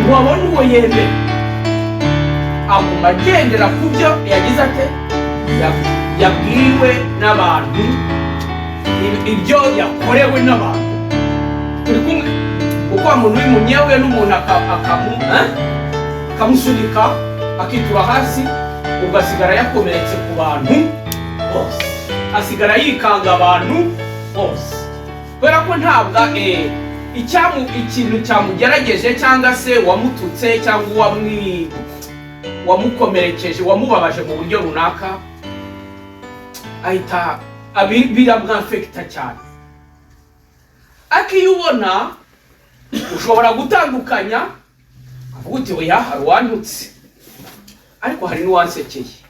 Ngo abone uwo yemera, aguma agendera ku byo yagize ate? Yabwiwe n'abantu, ibyo yakorewe n'abantu. Turi kumwe? Kuko wa muntu w'impumyi yahuye n'umuntu akamusunika, akitura hasi, ubwo asigara yakomeretse ku bantu bose, asigara yikanga abantu bose, kubera ko ntabwo ikintu cyamugerageje, cyangwa se wamututse, cyangwa wamukomerekeje, wamubabaje mu buryo runaka, ahita biramwafekita cyane. Ariko iyo ubona ushobora gutandukanya, avuga uti: "Oya, hari uwantutse, ariko hari n'uwansekeye.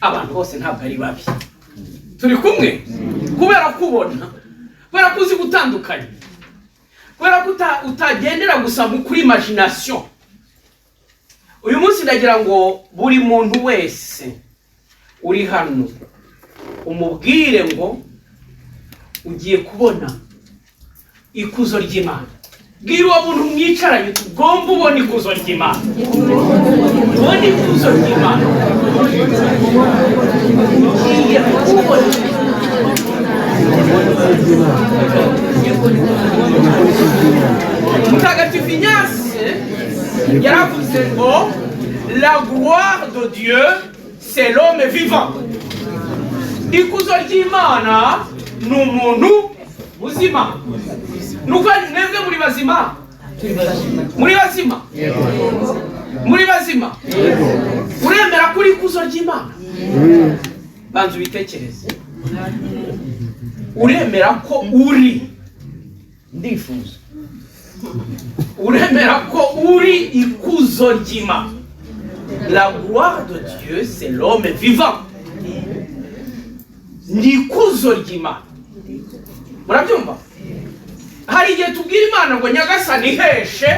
Abantu bose ntabwo ari babi." Turi kumwe? Kubera ko ubona, kubera ko uzi gutandukanya, kubera ko utagendera gusa mu kuri imagination. Uyu munsi ndagira ngo buri muntu wese uri hano umubwire ngo ugiye kubona ikuzo ry'Imana. Bwira uwo muntu mwicaranye uti: "Ugomba ubona ikuzo ry'Imana, ubona ikuzo ry'Imana, ugiye kubona." Mutagatifu Ignace yaravuze ngo: "La gloire de Dieu, c'est l'homme vivant." Ikuzo ry'Imana ni umuntu muzima. Nuko mwebwe muri bazima? Muri bazima? Muri bazima? Uremera kuri ikuzo ry'Imana? Banza ubitekereze. Uremera ko uri? Ndifuza. Uremera ko uri ikuzo ry'Imana? La gloire de Dieu, c'est l'homme vivant. Ni ikuzo ry'Imana. Murabyumva? Hari igihe tubwira Imana ngo: "Nyagasani, iheshe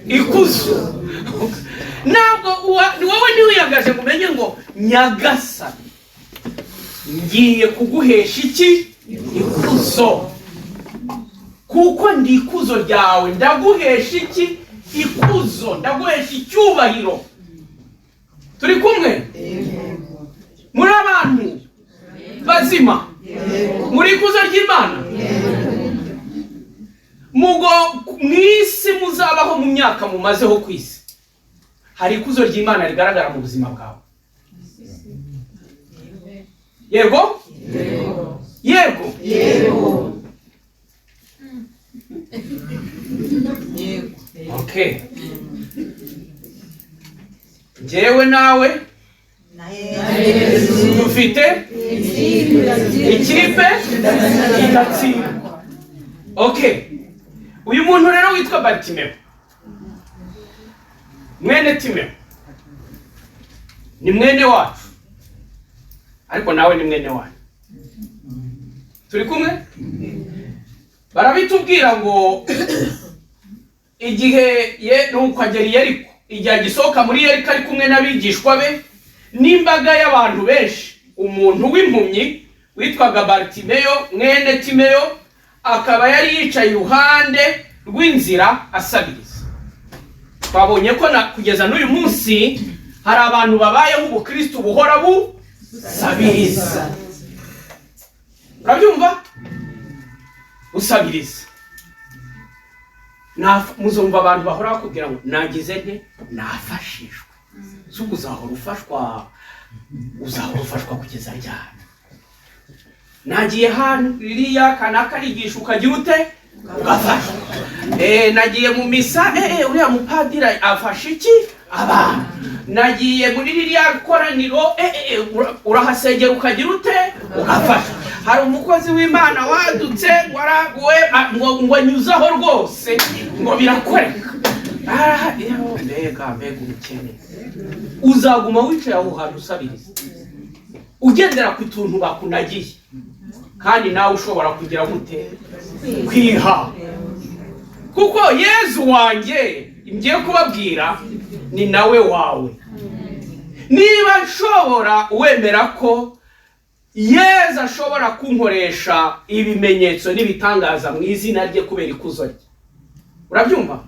ikuzo." Ntabwo ni wowe ntiwiyagaje ngo umenye ngo: "Nyagasani, ngiye kuguhesha iki? Ikuzo. Kuko ndi ikuzo ryawe, ndaguhesha iki? Ikuzo. Ndaguhesha icyubahiro." Turi kumwe? Muri abantu bazima? Muri ikuzo ry'Imana? Mugo mu isi muzabaho, mu myaka mumazeho ku isi, hari ikuzo ry'Imana rigaragara mu buzima bwawe? Yego? Yego? Yego. Okay, njyewe nawe dufite ikipe idatsindwa. Okay, uyu muntu rero witwa Bartimeo, mwene Timeo, ni mwene wacu, ariko nawe ni mwene wanyu. Turi kumwe? Barabitubwira ngo igihe ye nuko agera i Yeriko, igihe agisohoka muri Yeriko ari kumwe n'abigishwa be n'imbaga y'abantu benshi, umuntu w'impumyi witwaga Bartimeyo, mwene Timeyo, akaba yari yicaye iruhande rw'inzira asabiriza. Twabonye ko na kugeza n'uyu munsi hari abantu babayeho ubukristu buhora busabiriza. Urabyumva? Usabiriza. Muzumva abantu bahora bakubwira ngo: "Nagize nte? Nafashijwe." Si ubwo uzahora ufashwa? Uzahora ufashwa kugeza ryari? "Nagiye hano ririya kanaka arigisha," ukagira ute? Ugafashwa. "Nagiye mu misa, uriya mupadiri afasha iki? Abantu. Nagiye muri ririya koraniro," urahasengera, ukagira ute? Ugafasha. "Hari umukozi w'Imana wadutse ngo araguwe, ngo anyuzeho rwose, ngo birakoreka." Ah, mbega mbega ubukene! Uzaguma wicaye aho hantu usabiriza, ugendera ku tuntu bakunagiye, kandi nawe ushobora kugira gute? Kwiha. Kuko Yezu wanjye ngiye kubabwira ni nawe wawe. Niba nshobora wemera ko Yezu ashobora kunkoresha ibimenyetso n'ibitangaza mu izina rye kubera ikuzo rye, urabyumva?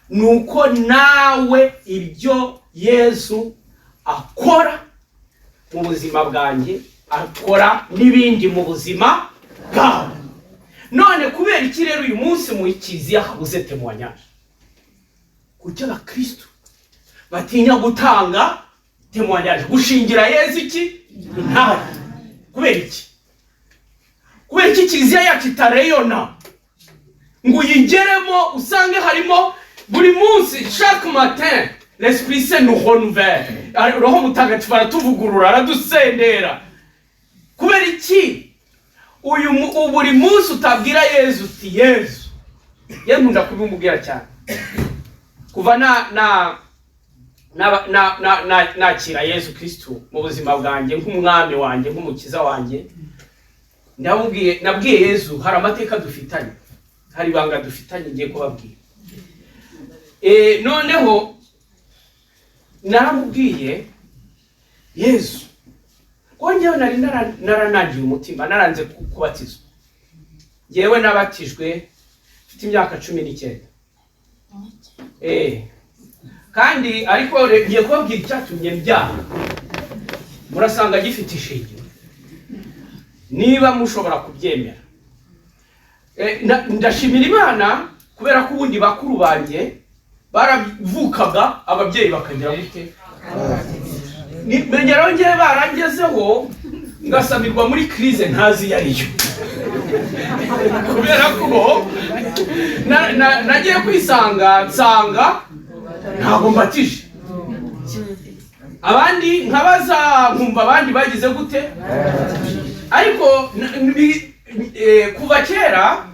Ni uko nawe ibyo Yezu akora mu buzima bwanjye, akora n'ibindi mu buzima bwawe. None kubera iki rero uyu munsi mu kiliziya habuze témoignage? Kuki abakristo batinya gutanga témoignage, gushingira Yezu iki? Intahe. Kubera iki? Kubera iki kiliziya yacu itareyona ngo uyigeremo usange harimo buri munsi, chaque matin l'Esprit Saint nous renouvelle, Roho Mutagatifu aratuvugurura, aradusendera? Kubera iki uyu buri munsi utabwira Yezu uti: "Yezu"? Ye, nkunda kubimubwira cyane. Kuva na na na na na na nakira Yezu Kristu mu buzima bwanjye, nk'umwami wanjye, nk'umukiza wanjye, ndamubwiye, nabwiye Yezu, hari amateka dufitanye, hari ibanga dufitanye ngiye kubabwira. Noneho naramubwiye Yezu ko njyewe nari naranangiye umutima, naranze kubatizwa. Njyewe nabatijwe mfite imyaka 19. Kandi ariko ngiye kubabwira icyatumye mbyaha, murasanga gifite ishingiro niba mushobora kubyemera. Ndashimira Imana kubera ko ubundi bakuru banjye baravukaga, ababyeyi bakagira gute? Menya rero ngewe barangezeho ngasamirwa muri crise ntazi iyo ariyo, kubera ko nagiye kwisanga nsanga ntabwo mbatije. Abandi nkabaza, nkumva abandi bagize gute? Ariko kuva kera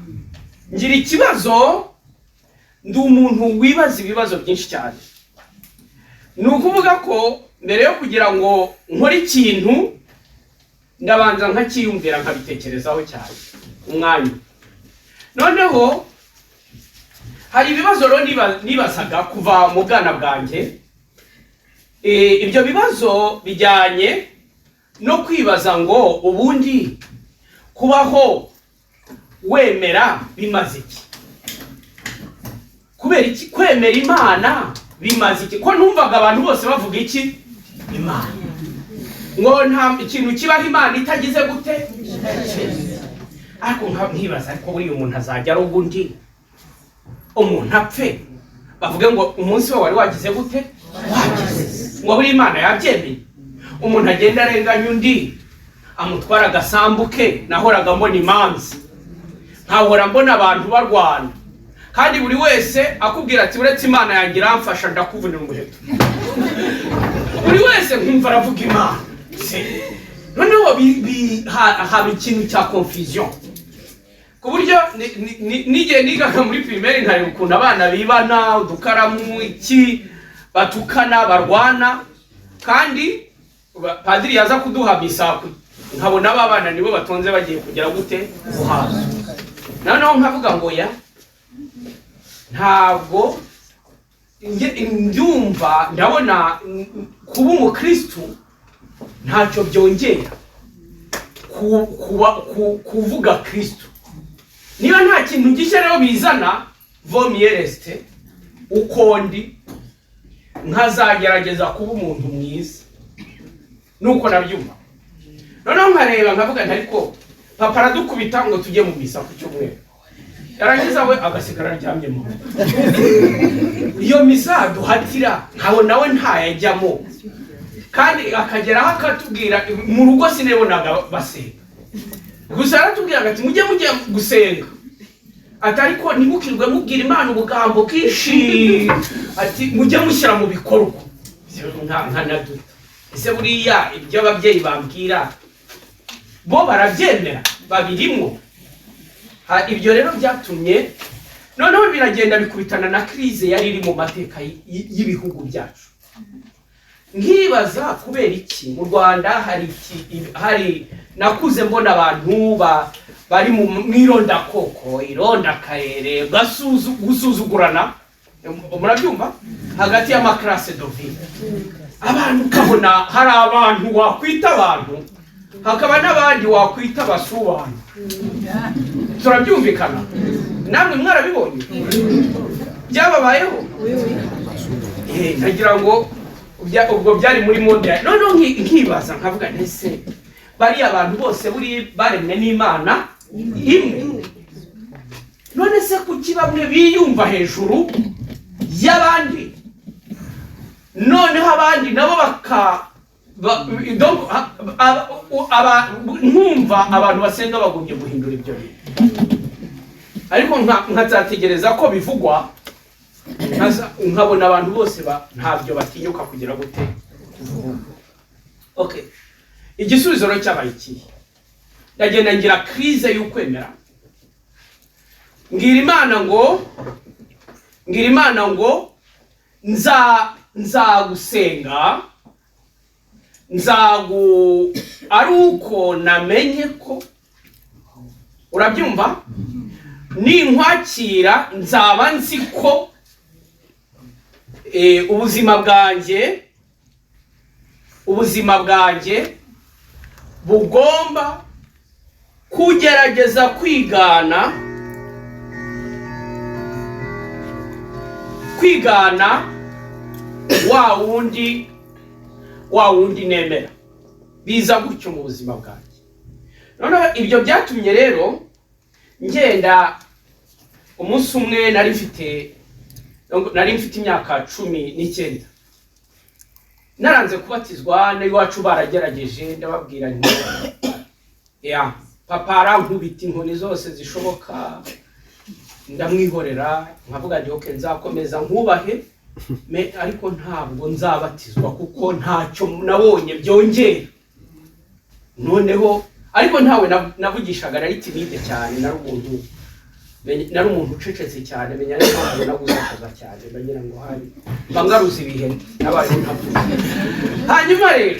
ngira ikibazo, ndi umuntu wibaza ibibazo byinshi cyane. Ni ukuvuga ko mbere yo kugira ngo nkore ikintu, ndabanza nkacyiyumvira, nkabitekerezaho cyane umwanya. Noneho hari ibibazo rero nibazaga kuva mu bwana bwanjye. Ibyo bibazo bijyanye no kwibaza ngo ubundi kubaho wemera bimaze iki? Kubera iki kwemera Imana bimaze iki, ko numvaga abantu bose bavuga iki? Imana, ngo nta ikintu kibaho Imana itagize gute? Ariko nkibaza, ariko buriya umuntu azajya aroga undi, umuntu apfe, bavuge ngo umunsi we wari wagize gute? Wagize. Ngo buriya Imana yabyemeye? Umuntu agenda arenganya undi, amutwara agasambu ke. Nahoraga mbona imanza, nkahora mbona abantu barwana, kandi buri wese akubwira ati: "Uretse Imana yanjye iramfasha, ndakuvunira umuheto." Buri wese nkumva aravuga Imana. Se, noneho haba ikintu cya confusion, ku buryo n'igihe nigaga muri primaire, nkareba ukuntu abana bibana udukaramu, iki, batukana, barwana, kandi padiri yaza kuduha misa, nkabona aba bana nibo batonze bagiye kugera gute? Guhaza. Noneho nkavuga ngo ya, ntabwo mbyumva. Ndabona kuba umukristu ntacyo byongera kuvuga Kristu. Niba nta kintu gishya rero bizana, vaut mieux rester uko ndi, nkazagerageza kuba umuntu mwiza, nuko nabyumva. Noneho nkareba, nkavuga nti: "Ariko papa aradukubita ngo tujye mu misa ku cyumweru, yarangiza we agasigara aryamye mu rugo. Iyo misa duhatira, nkabona we ntayajyamo, kandi akageraho akatubwira." Mu rugo sinibonaga basenga, gusa yaratubwiraga ati: "Mujye mujya gusenga," ati: "ariko ntimukirwe mubwira Imana ubugambo bwinshi," ati: "mujye mushyira mu bikorwa." Nkanaduta, ese buriya ibyo ababyeyi bambwira bo barabyemera, babirimo? Ibyo rero byatumye noneho biragenda bikubitana na crise yari iri mu mateka y'ibihugu byacu. Nkibaza kubera iki mu Rwanda hari iki, hari nakuze mbona abantu bari mu irondakoko, irondakarere, gusuzugurana, murabyumva, hagati y'ama classes de vie. Abantu ukabona hari abantu wakwita abantu, hakaba n'abandi wakwita abasubantu. Turabyumvikana? Namwe mwarabibonye? Byababayeho? Nkagira ngo ubwo byari muri monde noneho nkibaza, nkavuga nti: "Ese bariya abantu bose buri baremwe n'Imana imwe? None se kuki bamwe biyumva hejuru y'abandi, noneho abandi nabo baka donc, nkumva abantu basenga bagombye guhindura ibyo bintu, ariko nkazategereza ko bivugwa, nkabona abantu bose ntabyo batinyuka kugira gute, kuvuga. Okay, igisubizo rero cyabaye ikihe? Ndagenda ngira crise y'ukwemera, mbwira Imana ngo nzagusenga nzagu ari uko namenye ko, urabyumva, ninkwakira nzaba nzi ko ubuzima bwanjye bugomba kugerageza kwigana wa wundi nemera. Biza gutyo mu buzima bwanjye. Noneho ibyo byatumye rero ngenda umunsi umwe, nari mfite imyaka 19, naranze kubatizwa n'iwacu baragerageje, ndababwira nti ya papa arankubita inkoni zose zishoboka, ndamwihorera, nkavuga nti: "Okay, nzakomeza nkubahe me, ariko ntabwo nzabatizwa kuko ntacyo nabonye byongera." Noneho ariko ntawe navugishaga, nari timide cyane, nari umuntu ucecetse cyane. Menya niyo mpamvu nagusakuza cyane, mba ngo hari mba ngaruza ibihe nabayeho ntavuze. Hanyuma rero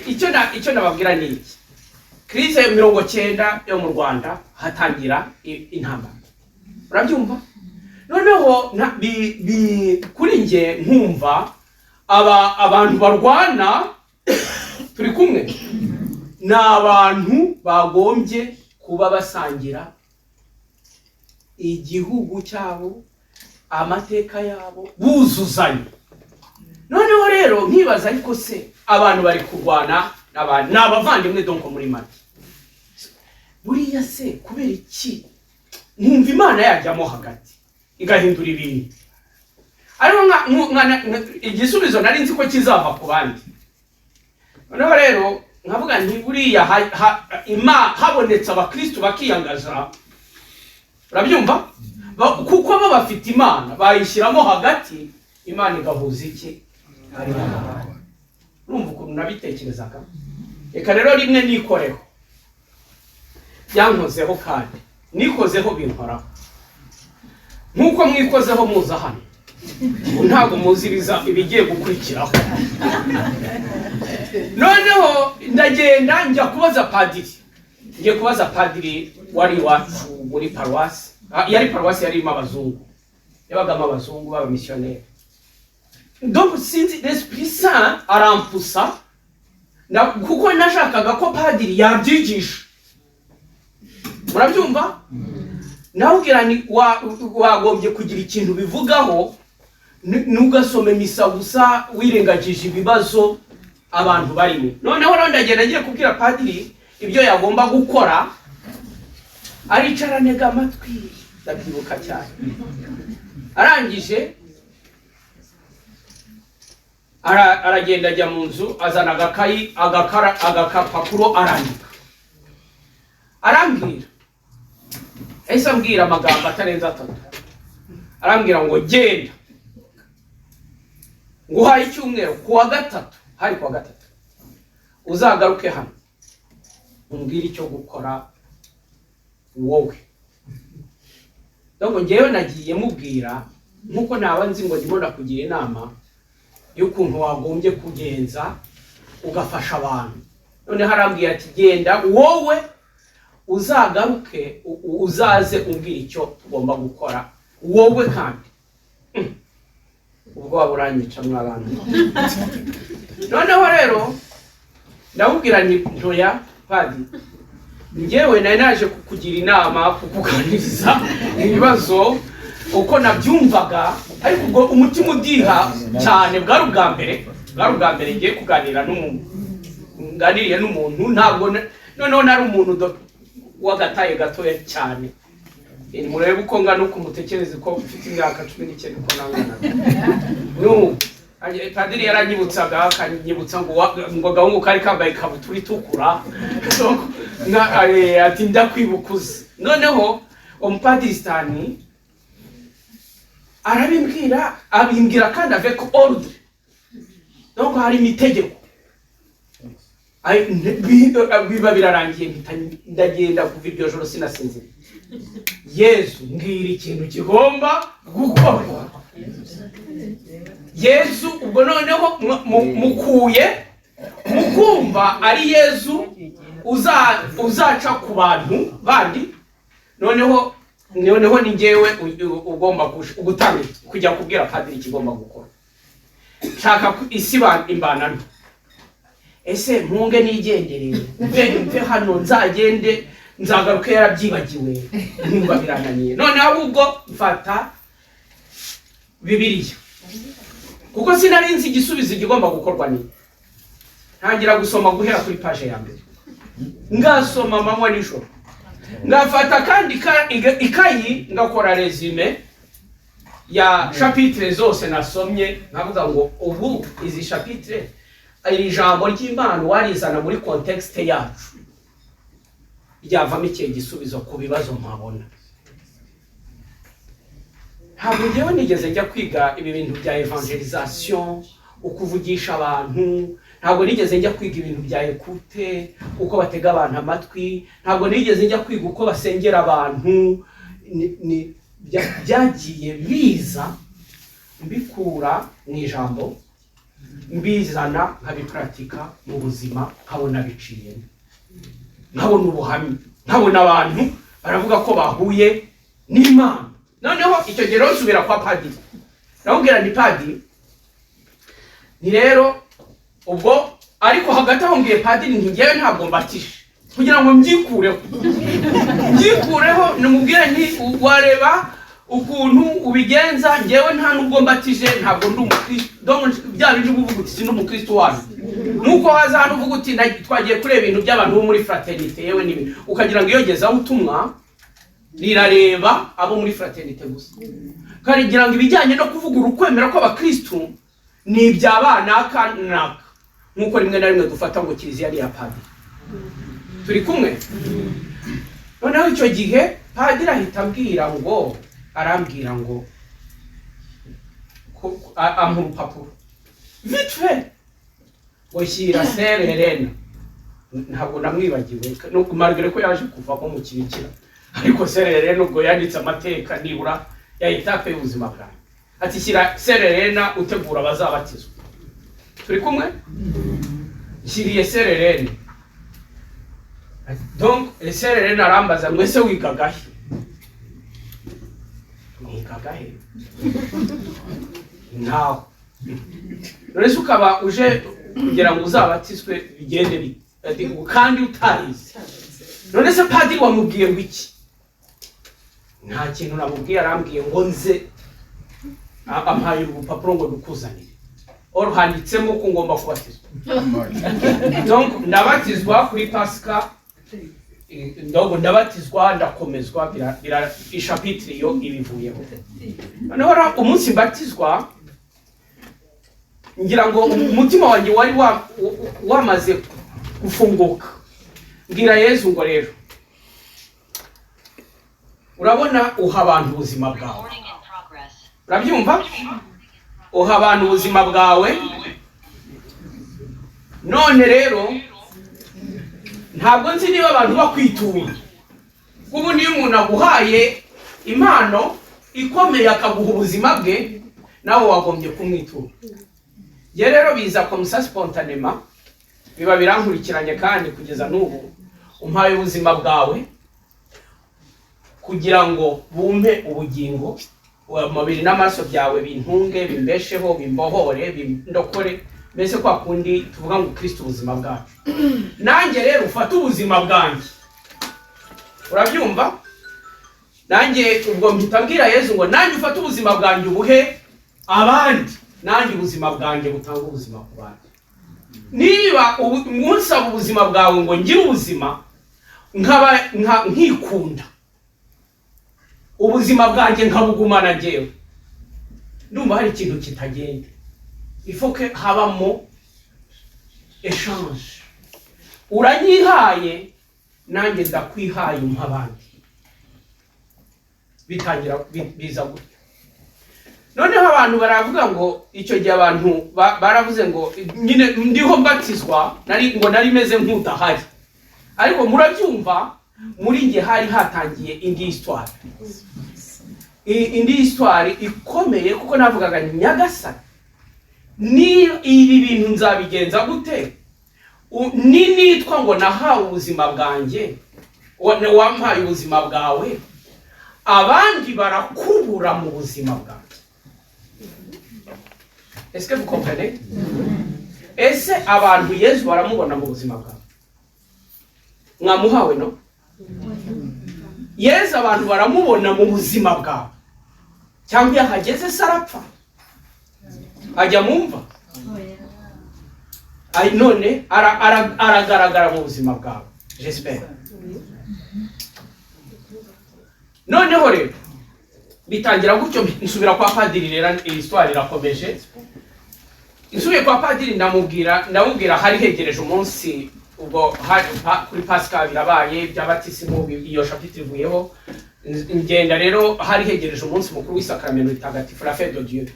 icyo nababwira ni iki: crise ya 90 yo mu Rwanda, hatangira intambara, urabyumva? Noneho kuri njye nkumva aba abantu barwana, turi kumwe, ni abantu bagombye kuba basangira igihugu cyabo, amateka yabo, buzuzanya. Noneho rero nkibaza: ariko se abantu bari kurwana n'abantu ni abavandimwe? Donc muri make, buriya se kubera iki? Nkumva Imana yajyamo hagati igahindura ibintu, ariko igisubizo nari nzi ko kizava ku bandi. Noneho rero nkavuga nti buriya habonetse abakristu bakiyangaza, urabyumva, kuko bo bafite Imana, bayishyiramo hagati, Imana igahuza iki? Urumva ukuntu nabitekerezaga? Reka rero rimwe nikoreho, byankozeho kandi nikozeho, binkoraho nk'uko mwikozeho muza hano. Ubu ntabwo muzi ibigiye gukurikiraho. Noneho ndagenda njya kubaza padiri, ngiye kubaza padiri wari iwacu muri paruwasi. Yari paruwasi yari irimo abazungu, yabagamo abazungu b'abamisiyoneri. Donc sinzi, l'Esprit Saint arampusa kuko nashakaga ko padiri yabyigisha, murabyumva? Nawubwira ni wagombye kugira ikintu bivugaho, ntugasome misa gusa wirengagije ibibazo abantu barimo. Noneho rero ndagenda ngiye kubwira padiri ibyo yagomba gukora, aricara antega amatwi, ndabyibuka cyane. Arangije aragenda ajya mu nzu, azana agakayi, agakara, agakapapuro, arandika, arambwira, yahise ambwira amagambo atarenze atatu, arambwira ngo: "Genda, nguhaye icyumweru, ku wa gatatu," hari ku wa gatatu, "uzagaruke hano umbwire icyo gukora wowe." Donc njyewe nagiye mubwira nk'uko naba nzi ngo ndimo ndakugira inama y'ukuntu wagombye kugenza ugafasha abantu. Noneho arambwira ati: "Genda wowe, uzagaruke, uzaze umbwira icyo tugomba gukora wowe." Kandi ubwoba buranyica mw'abantu. Noneho rero ndamubwira nti: "Ntoya padi, njyewe nari naje kukugira inama, kukuganiriza ibibazo." Uko nabyumvaga, ariko ubwo umutima udiha cyane, bwari ubwa mbere ngiye kuganira n'umuntu, nganiriye n'umuntu. Ntabwo noneho nari umuntu w'agataye gatoya cyane. Murebe uko ngana, uko mutekereze ko mfite imyaka 19, uko nanganaga. Nu padiri yaranyibutsaga, akanyibutsa ngo ngo agahungu kari kambaye ikabutura itukura. So, ati ndakwibuka uzi. Noneho umupadiri Sitani arabimbwira, abimbwira kandi avec ordre, donc harimo itegeko. Biba birarangiye, mpita ndagenda. Kuva iryo joro sinasinzira. Yezu, mbwira ikintu kigomba gukorwa. Yezu, ubwo noneho mukuye mukumva ari Yezu uzaca ku bantu bandi. Noneho ni njyewe ugomba gutanga, kujya kubwira padiri ikigomba gukora. Nshaka isi imbana nto. Ese mpunge nigendere, mve hano, nzagende nzagaruke yarabyibagiwe? Nkumva birananiye. Noneho ahubwo mfata Bibiliya, kuko sinari nzi igisubizo igomba gukorwa. Ni ntangira gusoma guhera kuri page ya mbere, ngasoma amanywa nijoro, ngafata kandi ikayi, ngakora résumé ya chapitre zose nasomye, nkavuga ngo ubu izi chapitre, iri jambo ry'Imana warizana muri contexte yacu ryavamo ikihe gisubizo ku bibazo mpabona? Ntabwo njyewe nigeze njya kwiga ibi bintu bya évangélisation, ukuvugisha abantu. Ntabwo nigeze njya kwiga ibintu bya écoute, uko batega abantu amatwi. Ntabwo nigeze njya kwiga uko basengera abantu. Byagiye biza mbikura mu ijambo, mbizana nkabiparatika mu buzima, nkabona biciyemo, nkabona ubuhamya, nkabona abantu baravuga ko bahuye n'Imana. Noneho icyo gihe rero nsubira kwa padiri, ndamubwira ni padiri, ni rero ubwo. Ariko hagati aho mbwiye padiri nti ngewe ntabwo mbatije, kugira ngo mbyikureho, mbyikureho. Namubwira nti wareba ukuntu ubigenza, ngewe nta nubwo mbatije, ntabwo ndi umukristo. Donc bya bindi uba uvuga uti sindi umukristo wanyu, nuko waza hano uvuga uti twagiye kureba ibintu by'abantu bo muri fraternité, yewe n'ibintu, ukagira ngo iyogezabutumwa rirareba abo muri fraternité gusa, ukagira ngo ibijyanye no kuvugura ukwemera kw'abakristu ni ibya banaka naka, nk'uko rimwe na rimwe dufata ngo kiliziya ni iya padiri. Turi kumwe? Noneho icyo gihe padiri ahita ambwira ngo, arambwira ngo ampa urupapuro vite fait ngo shyira Sœur Helena. Ntabwo namwibagiwe, malgré ko yaje kuvamo mu kibikira, ariko Sœur Helena ubwo yanditse amateka nibura ya étape y'ubuzima bwanjye. Ati shyira Sœur Helena utegura abazabatizwa. Turi kumwe? Nshyiriye Sœur Helena. Donc Sœur Helena arambaza ngo ese wigaga he? Nigaga he? Ntaho. None se ukaba uje kugira ngo uzabatizwe, bigende bite? Ati, kandi utarize? None se padiri wamubwiye ngo iki? Nta kintu namubwiye, arambwiye ngo nze, ampaye urupapuro ngo ndukuzanire, or handitsemo ko ngomba kubatizwa. Donc ndabatizwa kuri Pasika, ndogo ndabatizwa, ndakomezwa, ichapitre iyo ibivuyeho. Noneho umunsi mbatizwa, ngira ngo umutima wanjye wari wamaze gufunguka. Mbwira Yezu ngo rero urabona uha abantu ubuzima bwawe. Recording in progress. Urabyumva? Uha abantu ubuzima bwawe. None rero ntabwo nzi niba abantu bakwitura. Kuko niyo umuntu aguhaye impano ikomeye, akaguha ubuzima bwe, nawe wagombye kumwitura. Njye rero biza comme ça spontanément, biba birankurikiranye kandi kugeza n'ubu. Umpaye ubuzima bwawe kugira ngo bumpe ubugingo, umubiri n'amaraso byawe bintunge, bimbesheho, bimbohore, bindokore, mbese kwa kundi tuvuga ngo Kristo ubuzima bwacu. Nanjye rero ufate ubuzima bwanjye. Urabyumva? Nanjye ubwo mpita mbwira Yezu ngo nanjye ufate ubuzima bwanjye ubuhe abandi, nanjye ubuzima bwanjye butanga ubuzima ku bandi. Niba unsaba ubuzima bwawe ngo ngire ubuzima, nkaba nkikunda, ubuzima bwanjye nkabugumana njyewe, ndumva hari ikintu kitagenda. Il faut que habamo échange. Uranyihaye, nanjye ndakwihaye, umpa abandi. Bitangira biza gutyo. Noneho abantu baravuga ngo, icyo gihe abantu baravuze ngo nyine ndiho mbatizwa nari ngo nari meze nk'udahari, ariko murabyumva, muri njye hari hatangiye indi histoire, indi histoire ikomeye, kuko navugaga: "Nyagasani, ni ibi bintu nzabigenza gute? Ni nitwa ngo nahawe ubuzima bwanjye, wampaye ubuzima bwawe, abandi barakubura mu buzima bwanjye." Est-ce que vous comprenez? Ese abantu Yezu baramubona mu buzima bwawe? Mwamuhawe no Yezu, abantu baramubona mu buzima bwawe? Cyangwa iyo ahageze se arapfa, ajya mu mva? Ay, none aragaragara mu buzima bwawe, j'espère. Noneho rero bitangira gutyo, nsubira kwa padiri. Rero iyi histoire irakomeje. Nsubiye kwa padiri, ndamubwira, hari hegereje umunsi ubwo kuri Pasika birabaye, bya batisimu, iyo chapitre ivuyeho. Ngenda rero, hari hegereje umunsi mukuru w'isakramento ritagatifu, la fête de Dieu.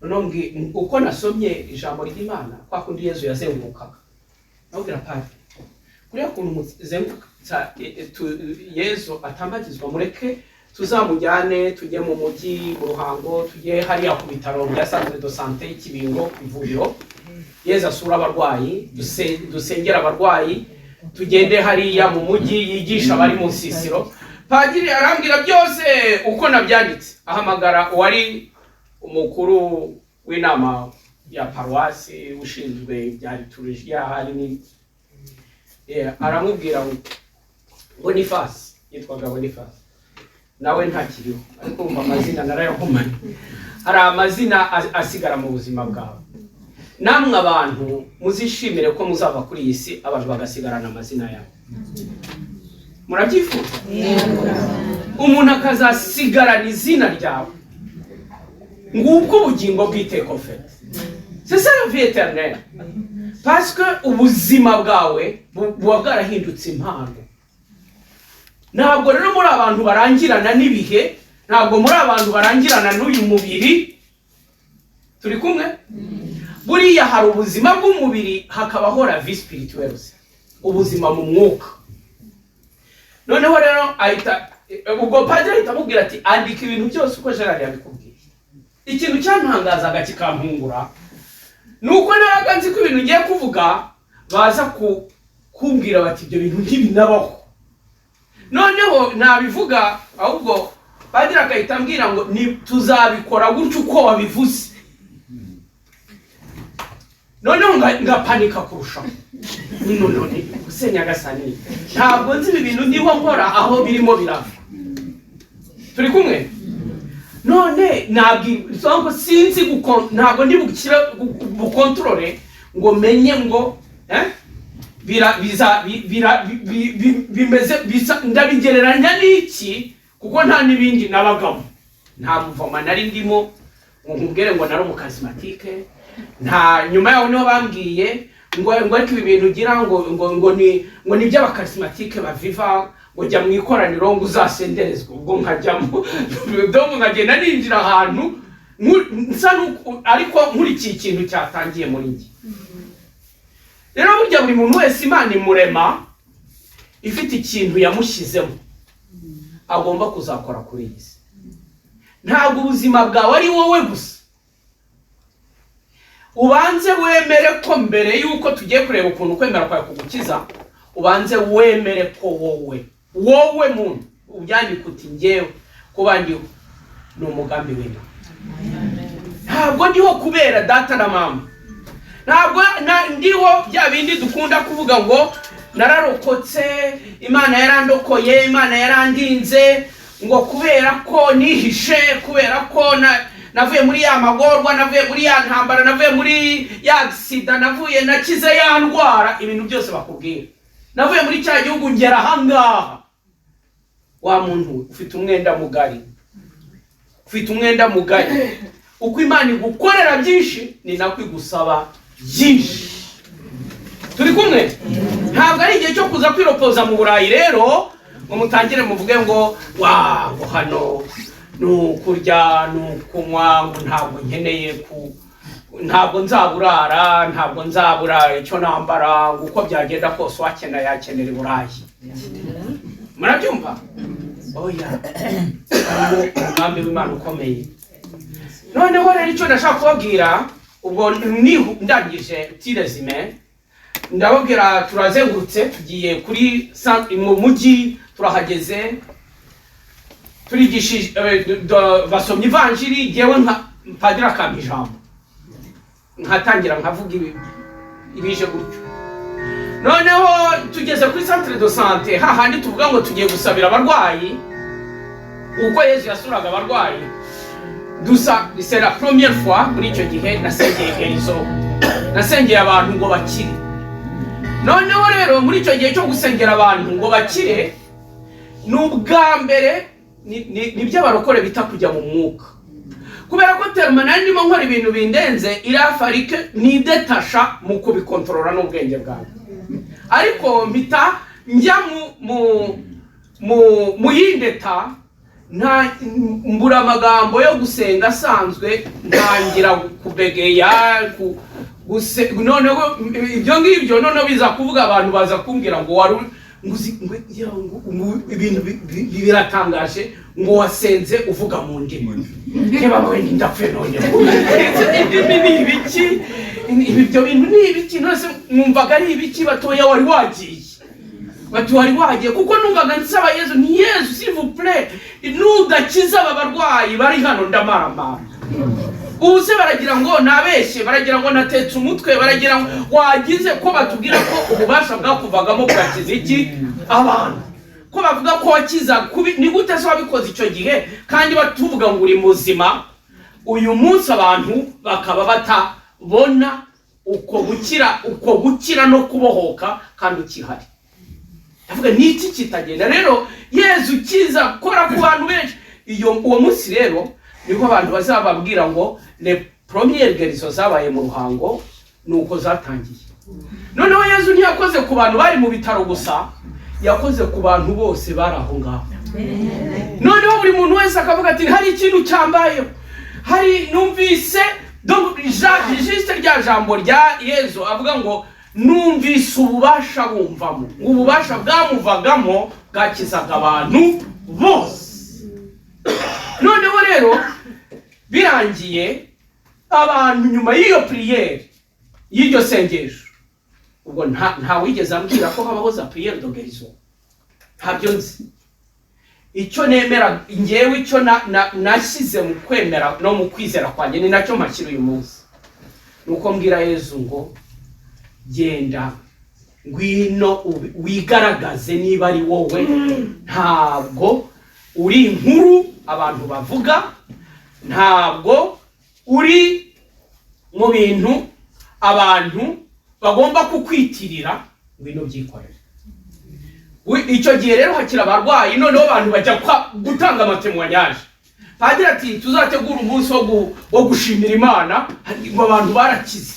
Noneho uko nasomye ijambo ry'Imana, kwa kundi Yezu yazengurukaga, ndamubwira: "Padiri, kuriya kuntu muzengurutsa Yezu atambagizwa, mureke tuzamujyane, tujye mu mujyi, mu Ruhango, tujye hariya ku bitaro bya centre de santé y'Ikibingo, ku ivuriro, Yezu asura abarwayi, dusengere abarwayi, tugende hariya mu mujyi yigisha abari mu nsisiro." Padiri arambwira byose uko nabyanditse, ahamagara uwari umukuru w'inama ya paruwasi ushinzwe ibya liturujia, hari ni aramubwira ngo Boniface, yitwaga Boniface, nawe ntakiriho, ariko umva amazina narayahumanye. Hari amazina asigara mu buzima bwawe. Namwe abantu muzishimire ko muzava kuri iyi si, abantu bagasigarana amazina yabo. Murabyifuza? Umuntu akazasigarana izina ryawe. Ngubwo ubugingo bw'iteka. En fait, c'est ça la vie éternelle, parce que ubuzima bwawe buba bwarahindutse impano. Ntabwo rero muri abantu barangirana n'ibihe, ntabwo muri abantu barangirana n'uyu mubiri turi kumwe. Buriya hari ubuzima bw'umubiri, hakabaho la vie spirituelle, ubuzima mu mwuka. Noneho rero ahita, ubwo padiri ahita amubwira ati: "Andika ibintu byose uko Gerard yabikubwiye." Ikintu cyantangazaga kikampungura ni uko nabaga nzi ko ibintu ngiye kuvuga baza kumbwira bati: "Ibyo bintu ntibinabaho." Noneho nabivuga, ahubwo padiri agahita ambwira ngo: "Ni tuzabikora gutyo uko wabivuze." Noneho ngapanika kurushaho. None use Nyagasani, ntabwo nzi ibi bintu ndiho nkora aho birimo birava. Turi kumwe? None nabwo sinzi, ntabwo ndi bukire bukontorore ngo menye ngo bira biza bira bimeze bisa, ndabigereranya n'iki? Kuko nta n'ibindi nabagamo, nta mouvement nari ndimo ngo nkubwire ngo nari umu charismatique. Nta nyuma yaho niho bambwiye ngo ariko ibi bintu ugira ngo ni iby'aba charismatique baviva, ngo jya mu ikoraniro, ngo uzasenderezwe. Ubwo nkajyamo, donc nkagenda ninjira ahantu nsa ariko nkurikiye ikintu cyatangiye muri njye. Rero burya buri muntu wese Imana imurema ifite ikintu yamushyizemo agomba kuzakora kuri iyi si. Ntabwo ubuzima bwawe ari wowe gusa. Ubanze wemere ko, mbere y'uko tugiye kureba ukuntu kwemera kwawe kugukiza, ubanze wemere ko wowe muntu ubyandika uti: "Njyewe kuba ndiho ni umugambi w'Imana. Ntabwo ndiho kubera data na mama, ntabwo ndiho bya bindi dukunda kuvuga ngo nararokotse, Imana yarandokoye, Imana yarandinze." Ngo kubera ko nihishe, kubera ko navuye muri ya magorwa, navuye muri ya ntambara, navuye muri ya sida, navuye, nakize ya ndwara, ibintu byose bakubwira, navuye muri cya gihugu ngera ahangaha. Wa muntu we, ufite umwenda mugari, ufite umwenda mugari. Uko Imana igukorera byinshi, ni nako igusaba byinshi. Turi kumwe? Ntabwo ari igihe cyo kuza kwiropoza mu Burayi rero, ngo mutangire muvuge ngo wa ngo hano ni ukurya, ni ukunywa, ngo ntabwo nkeneye ku ntabwo nzaburara, ntabwo nzabura icyo nambara, ngo uko byagenda kose uwakenera yakenera i Burayi. Murabyumva? Oya, harimo umugambi w'Imana ukomeye. Noneho rero icyo ndashaka kubabwira, ubwo ndangije petit résumé, ndababwira, turazengurutse, tugiye kuri mu mujyi, turahageze, turigishije, basomye ivanjiri, jyewe nka padiri akampa ijambo, nkatangira nkavuga ibije gutyo. Noneho tugeze kuri centre de santé, hahandi tuvuga ngo tugiye gusabira abarwayi uko Yezu yasuraga abarwayi. Dusa, c'est la première fois muri icyo gihe nasengeye guérison, nasengeye abantu ngo bakire. Noneho rero muri icyo gihe cyo gusengera abantu ngo bakire, ni ubwa mbere ni iby'abarokore bita kujya mu mwuka, kubera ko terima nari ndimo nkora ibintu bindenze, irafarike nidétacha mu kubikontorora n'ubwenge bwanjye, ariko mpita njya mu yindi état, nta mbura amagambo yo gusenga asanzwe, ntangira kubegeya noneho ibyo ngibyo, noneho biza kuvuga, abantu baza kumbwira ngo wari ngo ngo ya, ngo ibintu biratangaje, ngo wasenze uvuga mu ndimi. Reba we, ndapfuye noneho! Indimi ni ibiki? Ibyo bintu ni ibiki? None se mwumvaga ari ibiki? Batoya, wari wagiye, bati wari wagiye, kuko numvaga nsaba Yezu, ni Yezu, s'il vous plaît, nudakiza aba barwayi bari hano ndamaramara. Ubu se baragira ngo nabeshye, baragira ngo natetse umutwe, baragira ngo wagize ko batubwira ko ububasha bwakuvagamo bwakiza iki abantu, ko bavuga ko wakiza kubi, ni gute se wabikoze icyo gihe kandi batuvuga ngo uri muzima, uyu munsi abantu bakaba batabona uko gukira, uko gukira no kubohoka kandi ukihari? Ndavuga, ni iki kitagenda? Rero Yezu kiza kora ku bantu benshi. Iyo uwo munsi rero niho abantu bazababwira ngo les premières guérisons zabaye mu Ruhango, ni uko zatangiye. Noneho Yezu ntiyakoze ku bantu bari mu bitaro gusa, yakoze ku bantu bose bari aho ngaho. Noneho buri muntu wese akavuga ati hari ikintu cyambayeho, hari numvise. Donc, juste rya jambo rya Yezu avuga ngo numvise ububasha bumvamo, ngo ububasha bwamuvagamo bwakizaga abantu bose. Noneho rero birangiye, abantu nyuma y'iyo prière, y'iryo sengesho, ubwo nta wigeze ambwira ko habaho za prière de guérison, ntabyo nzi. Icyo nemera ngewe, icyo nashyize mu kwemera no mu kwizera kwanjye, ni nacyo mpashyira uyu munsi, ni uko mbwira Yezu ngo genda, ngwino wigaragaze niba ari wowe, ntabwo uri inkuru abantu bavuga, ntabwo uri mu bintu abantu bagomba kukwitirira, ngwino byikorere. Icyo gihe rero hakiri abarwayi, noneho abantu bajya gutanga amatémoignages. Padiri ati tuzategura umunsi wo gushimira Imana, ngo abantu barakize.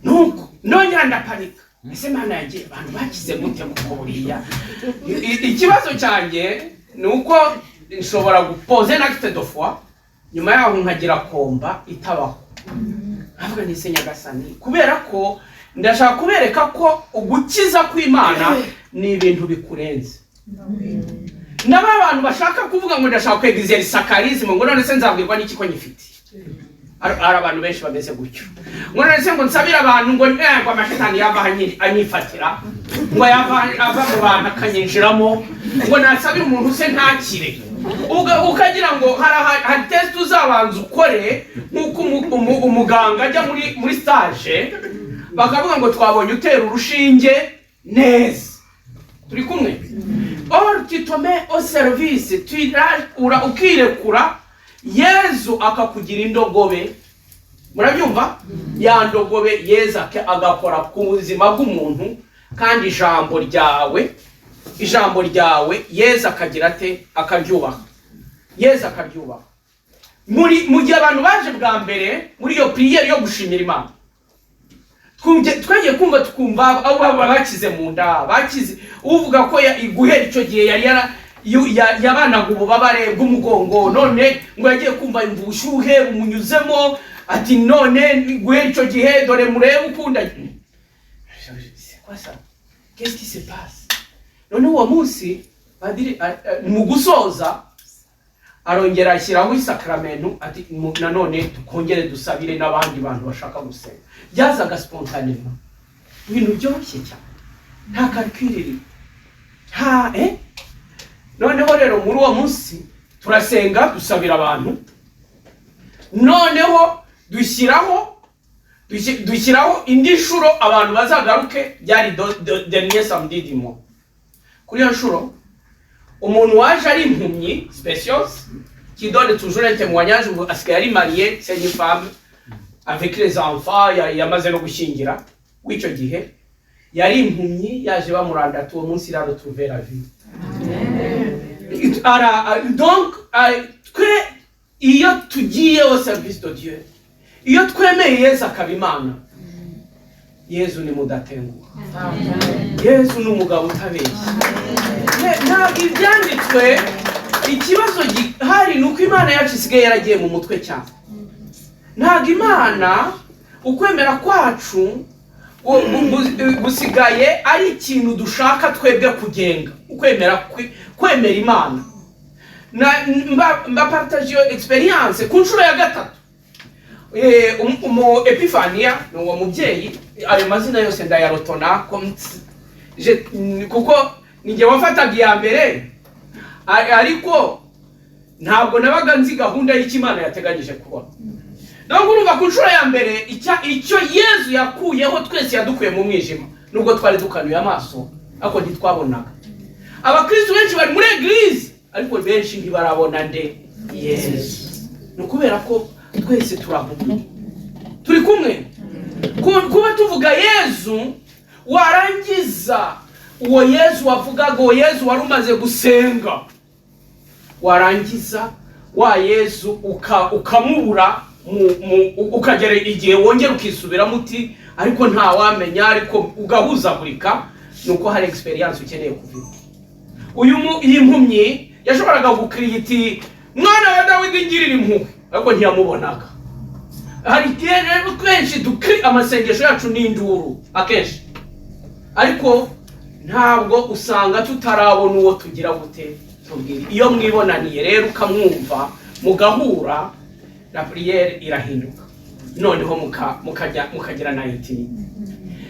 Nuko nongera ndapanika, ese Mana yanjye, abantu bakize gute? Kuko buriya ikibazo cyanjye ni uko nshobora guposer un acte de foi, nyuma yaho nkagira combat itabaho, nkavuga nti se Nyagasani, kubera ko ndashaka kubereka ko ugukiza kw'Imana ni ibintu bikurenze. N'aba bantu bashaka kuvuga ngo ndashaka kwexercer charisme, ngo none se nzabwirwa n'iki ko nyifite? Hari abantu benshi bameze gutyo, ngo none se ngo nsabire abantu, ngo ngo amashitani yava anyifatira, ngo yava ava mu bantu akanyinjiramo, ngo nasabire umuntu se ntakire. Ukagira ngo hari test uzabanza ukore, nk'uko umuganga ajya muri stage, bakavuga ngo twabonye utera urushinge neza. Turi kumwe? Or tu te mets au service, tu ukirekura, Yezu akakugira indogobe. Murabyumva? Ya ndogobe, Yezu agakora ku buzima bw'umuntu, kandi ijambo ryawe Yezu akagira ate? Akaryubaha. Yezu akaryubaha. Muri mu gihe abantu baje bwa mbere muri iyo prière yo gushimira Imana, twagiye kumva tukumva abo baba bakize mu nda, bakize uvuga ko guhera icyo gihe yari yabanaga ububabare bw'umugongo, none ngo yagiye kumva yumva ubushyuhe bumunyuzemo, ati none guhera icyo gihe dore murebe ukunda. C'est quoi ça? Qu'est-ce qui se passe? None uwo munsi padiri mu gusoza arongera ashyiraho isakaramentu, ati nanone tukongere dusabire n'abandi bantu bashaka gusenga. Byazaga spontanément, ibintu byoroshye cyane, nta calcul iri, nta noneho rero muri uwo munsi turasenga, dusabira abantu, noneho dushyiraho indi nshuro abantu bazagaruke. Byari dernier samedi du mois. Kuri iyo nshuro umuntu waje ari impumyi, Speciose, qui donne toujours un témoignage, ubu asigaye ari marié, c'est une femme avec les enfants, yamaze no gushyingira. W'icyo gihe yari impumyi, yaje bamurandata, uwo munsi il a retrouvé la vue. Donc twe iyo tugiye au service de Dieu, iyo twemeye Yezu akaba Imana, Yezu ni mudatenguha, Yezu ni umugabo utabeshya. Ntabwo ibyanditswe, ikibazo gihari ni uko Imana yacu isigaye yaragiye mu mutwe cyane. Ntabwo Imana, ukwemera kwacu gusigaye ari ikintu dushaka twebwe kugenga ukwemera, kwemera Imana. Mba partage iyo expérience ku nshuro ya gatatu. Umu Epifania ni uwo mubyeyi, ayo mazina yose ndayarotona kuko ninjye wafataga iya mbere, ariko ntabwo nabaga nzi gahunda y'icyo Imana yateganyije kubona. Nubwo urumva ku nshuro ya mbere icyo Yezu yakuyeho, twese yadukuye mu mwijima, nubwo twari dukanuye amaso ariko ntitwabonaga. Abakristu benshi bari muri église, ariko benshi ntibarabona nde? Yezu. Ni ukubera ko twese turahumye. Turi kumwe. Kuba tuvuga Yezu, warangiza uwo Yezu wavugaga, uwo Yezu wari umaze gusenga, warangiza wa Yezu ukamubura, ukagera igihe wongera ukisubiramo uti ariko ntawamenya, ariko ugahuzagurika, ni uko hari expérience ukeneye kuvuga. Uyu iyi mpumyi yashoboraga gukiriya iti: "Mwana wa Dawidi, ngirira impuhwe," ariko ntiyamubonaga. Hari igihe rero kenshi dukiri amasengesho yacu n'induru akenshi, ariko ntabwo usanga tutarabona uwo tugira gute? Tubwira. Iyo mwibonaniye rero, ukamwumva, mugahura, la prière irahinduka, noneho mukajya mukagira na intimité.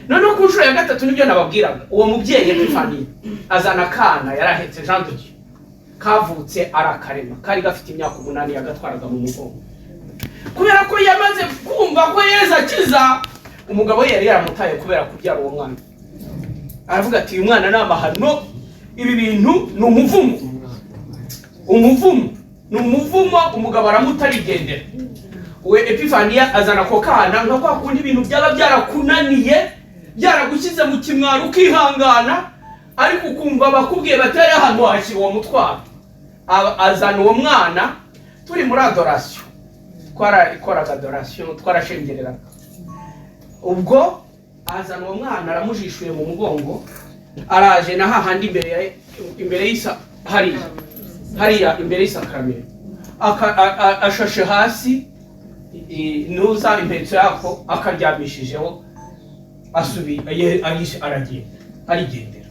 Noneho ku nshuro ya gatatu nibyo nababwiraga, uwo mubyeyi Epifani azana akana yarahetse, Jean de Dieu, kavutse ari akarema, kari gafite imyaka 8, yagatwaraga mu mugongo kubera ko yamaze kumva ko Yezu akiza. Umugabo we yari yaramutaye kubera kubyara uwo mwana, aravuga ati: "Uyu mwana ni amahano, ibi bintu ni umuvumo, umuvumo ni umuvumo." Umugabo aramuta arigendera. We Epifaniya azana ako kana, nka kwa kundi ibintu byaba byarakunaniye, byaragushyize mu kimwaro, ukihangana, ariko ukumva bakubwiye batari ahantu washyira uwo mutwaro. Azana uwo mwana turi muri adoration, twarikoraga adoration, twarashengereraga. Ubwo azana uwo mwana, aramujishuye mu mugongo, araje na hahandi imbere y'isa hariya, hariya imbere y'isakramento, ashashe hasi nuza impetso yako akaryamishijeho, aragenda arigendera.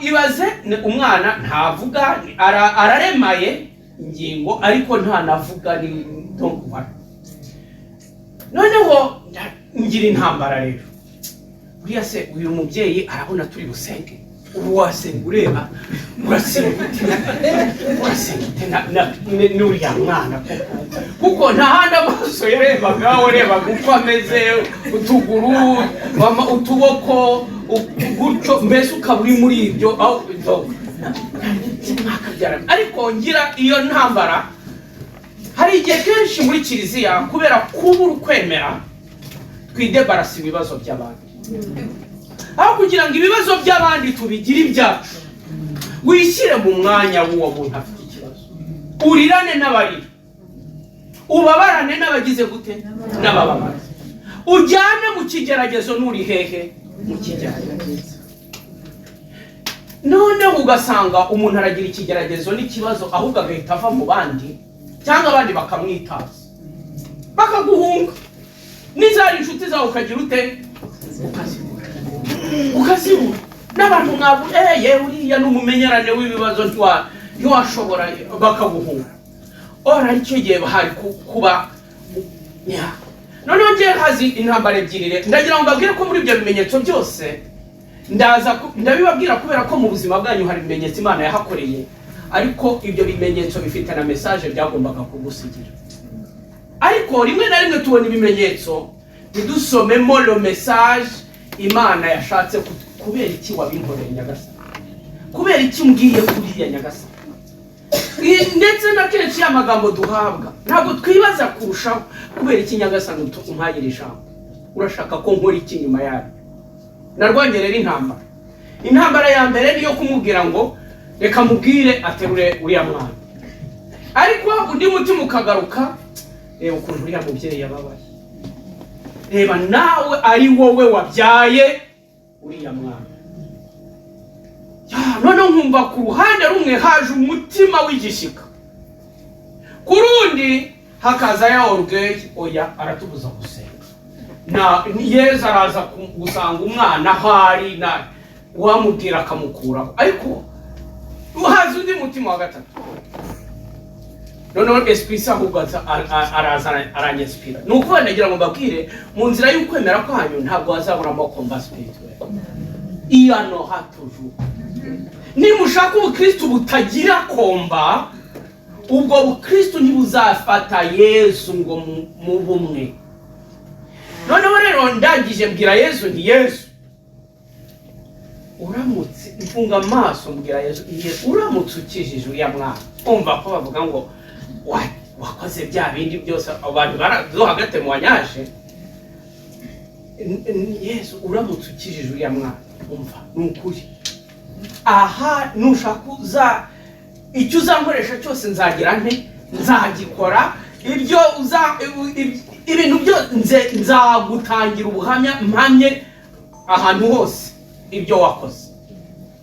Ibaze umwana ntavuga, araremaye ingingo ariko ntanavuga, ni donc voilà. Noneho ngira intambara rero, buriya se uyu mubyeyi arabona turi busenge? Ubu wasenga ureba, urasenga ute? Urasenga ute n'uriya mwana koko? Kuko nta handi amaso yarebaga, warebaga uko ameze, utuguru, utuboko. Gutyo mbese ukaba uri muri ibyo aho mwakabyarana. Ariko ngira iyo ntambara, hari igihe kenshi muri kiliziya, kubera kubura ukwemera, twidebarasa ibibazo by'abandi aho kugira ngo ibibazo by'abandi tubigire ibyacu. Wishyire mu mwanya w'uwo muntu afite ikibazo, urirane n'abarira, ubabarane n'abagize gute, n'abababara, ujyane mu kigeragezo n'uri hehe mu kigeragezo. Noneho ugasanga umuntu aragira ikigeragezo n'ikibazo, ahubwo agahita ava mu bandi, cyangwa abandi bakamwitaza, bakaguhunga. N'izari inshuti zawe ukagira ute? Ukazibura, ukazibura. N'abantu mwavu yewe uriya ni umumenyerane w'ibibazo, ntiwashobora, bakaguhunga. Ora aricyo gihe hari kuba ya. Noneho ngewe hazi intambara ebyiri. Rero ndagira ngo mbabwire ko muri ibyo bimenyetso byose ndaza ndabibabwira, kubera ko mu buzima bwanyu hari ibimenyetso Imana yahakoreye, ariko ibyo bimenyetso bifite na message byagombaga kugusigira. Ariko rimwe na rimwe tubona ibimenyetso ntidusomemo le message Imana yashatse. Kubera iki wabinkoreye, Nyagasani? Kubera iki umbwiye kuriya, Nyagasani? Ndetse na kenshi ya magambo duhabwa ntabwo twibaza kurushaho: kubera iki, Nyagasani, umpaye iri jambo? Urashaka ko nkora iki nyuma yaryo? Narwanye rero intambara. Intambara ya mbere niyo kumubwira ngo reka mubwire aterure uriya mwana, ariko undi mutima ukagaruka: reba ukuntu uriya mubyeyi yababaye, reba nawe ari wowe wabyaye uriya mwana. Ya, noneho nkumva ku ruhande rumwe haje umutima w'igishyika, ku rundi hakaza ya orgueil: oya, aratubuza gusenga, na Yezu araza gusanga umwana aho ari, na wamubwira akamukuraho. Ariko haza undi mutima wa gatatu, noneho esprit ahubwo araza aranyesipira. Ni ukuvuga, ndagira ngo mbabwire, mu nzira y'ukwemera kwanyu ntabwo hazaburamo combat spirituel, iyo aura toujours. Nimushaka ubukristu butagira combat, ubwo bukristu ntibuzafata Yezu ngo mu bumwe. Noneho rero ndangije mbwira Yezu nti: "Yezu, uramutse", mfunga amaso mbwira Yezu: "Uramutse ukijije uriya mwana", umva ko bavuga ngo wakoze bya bindi byose abantu baraduha témoignage. "Yezu, uramutse ukijije uriya mwana, umva, ni ukuri, aha nushaka uza icyo uzankoresha cyose nzagira nte, nzagikora. Ibyo uza ibintu byose nzagutangira ubuhamya, mpamye ahantu hose ibyo wakoze."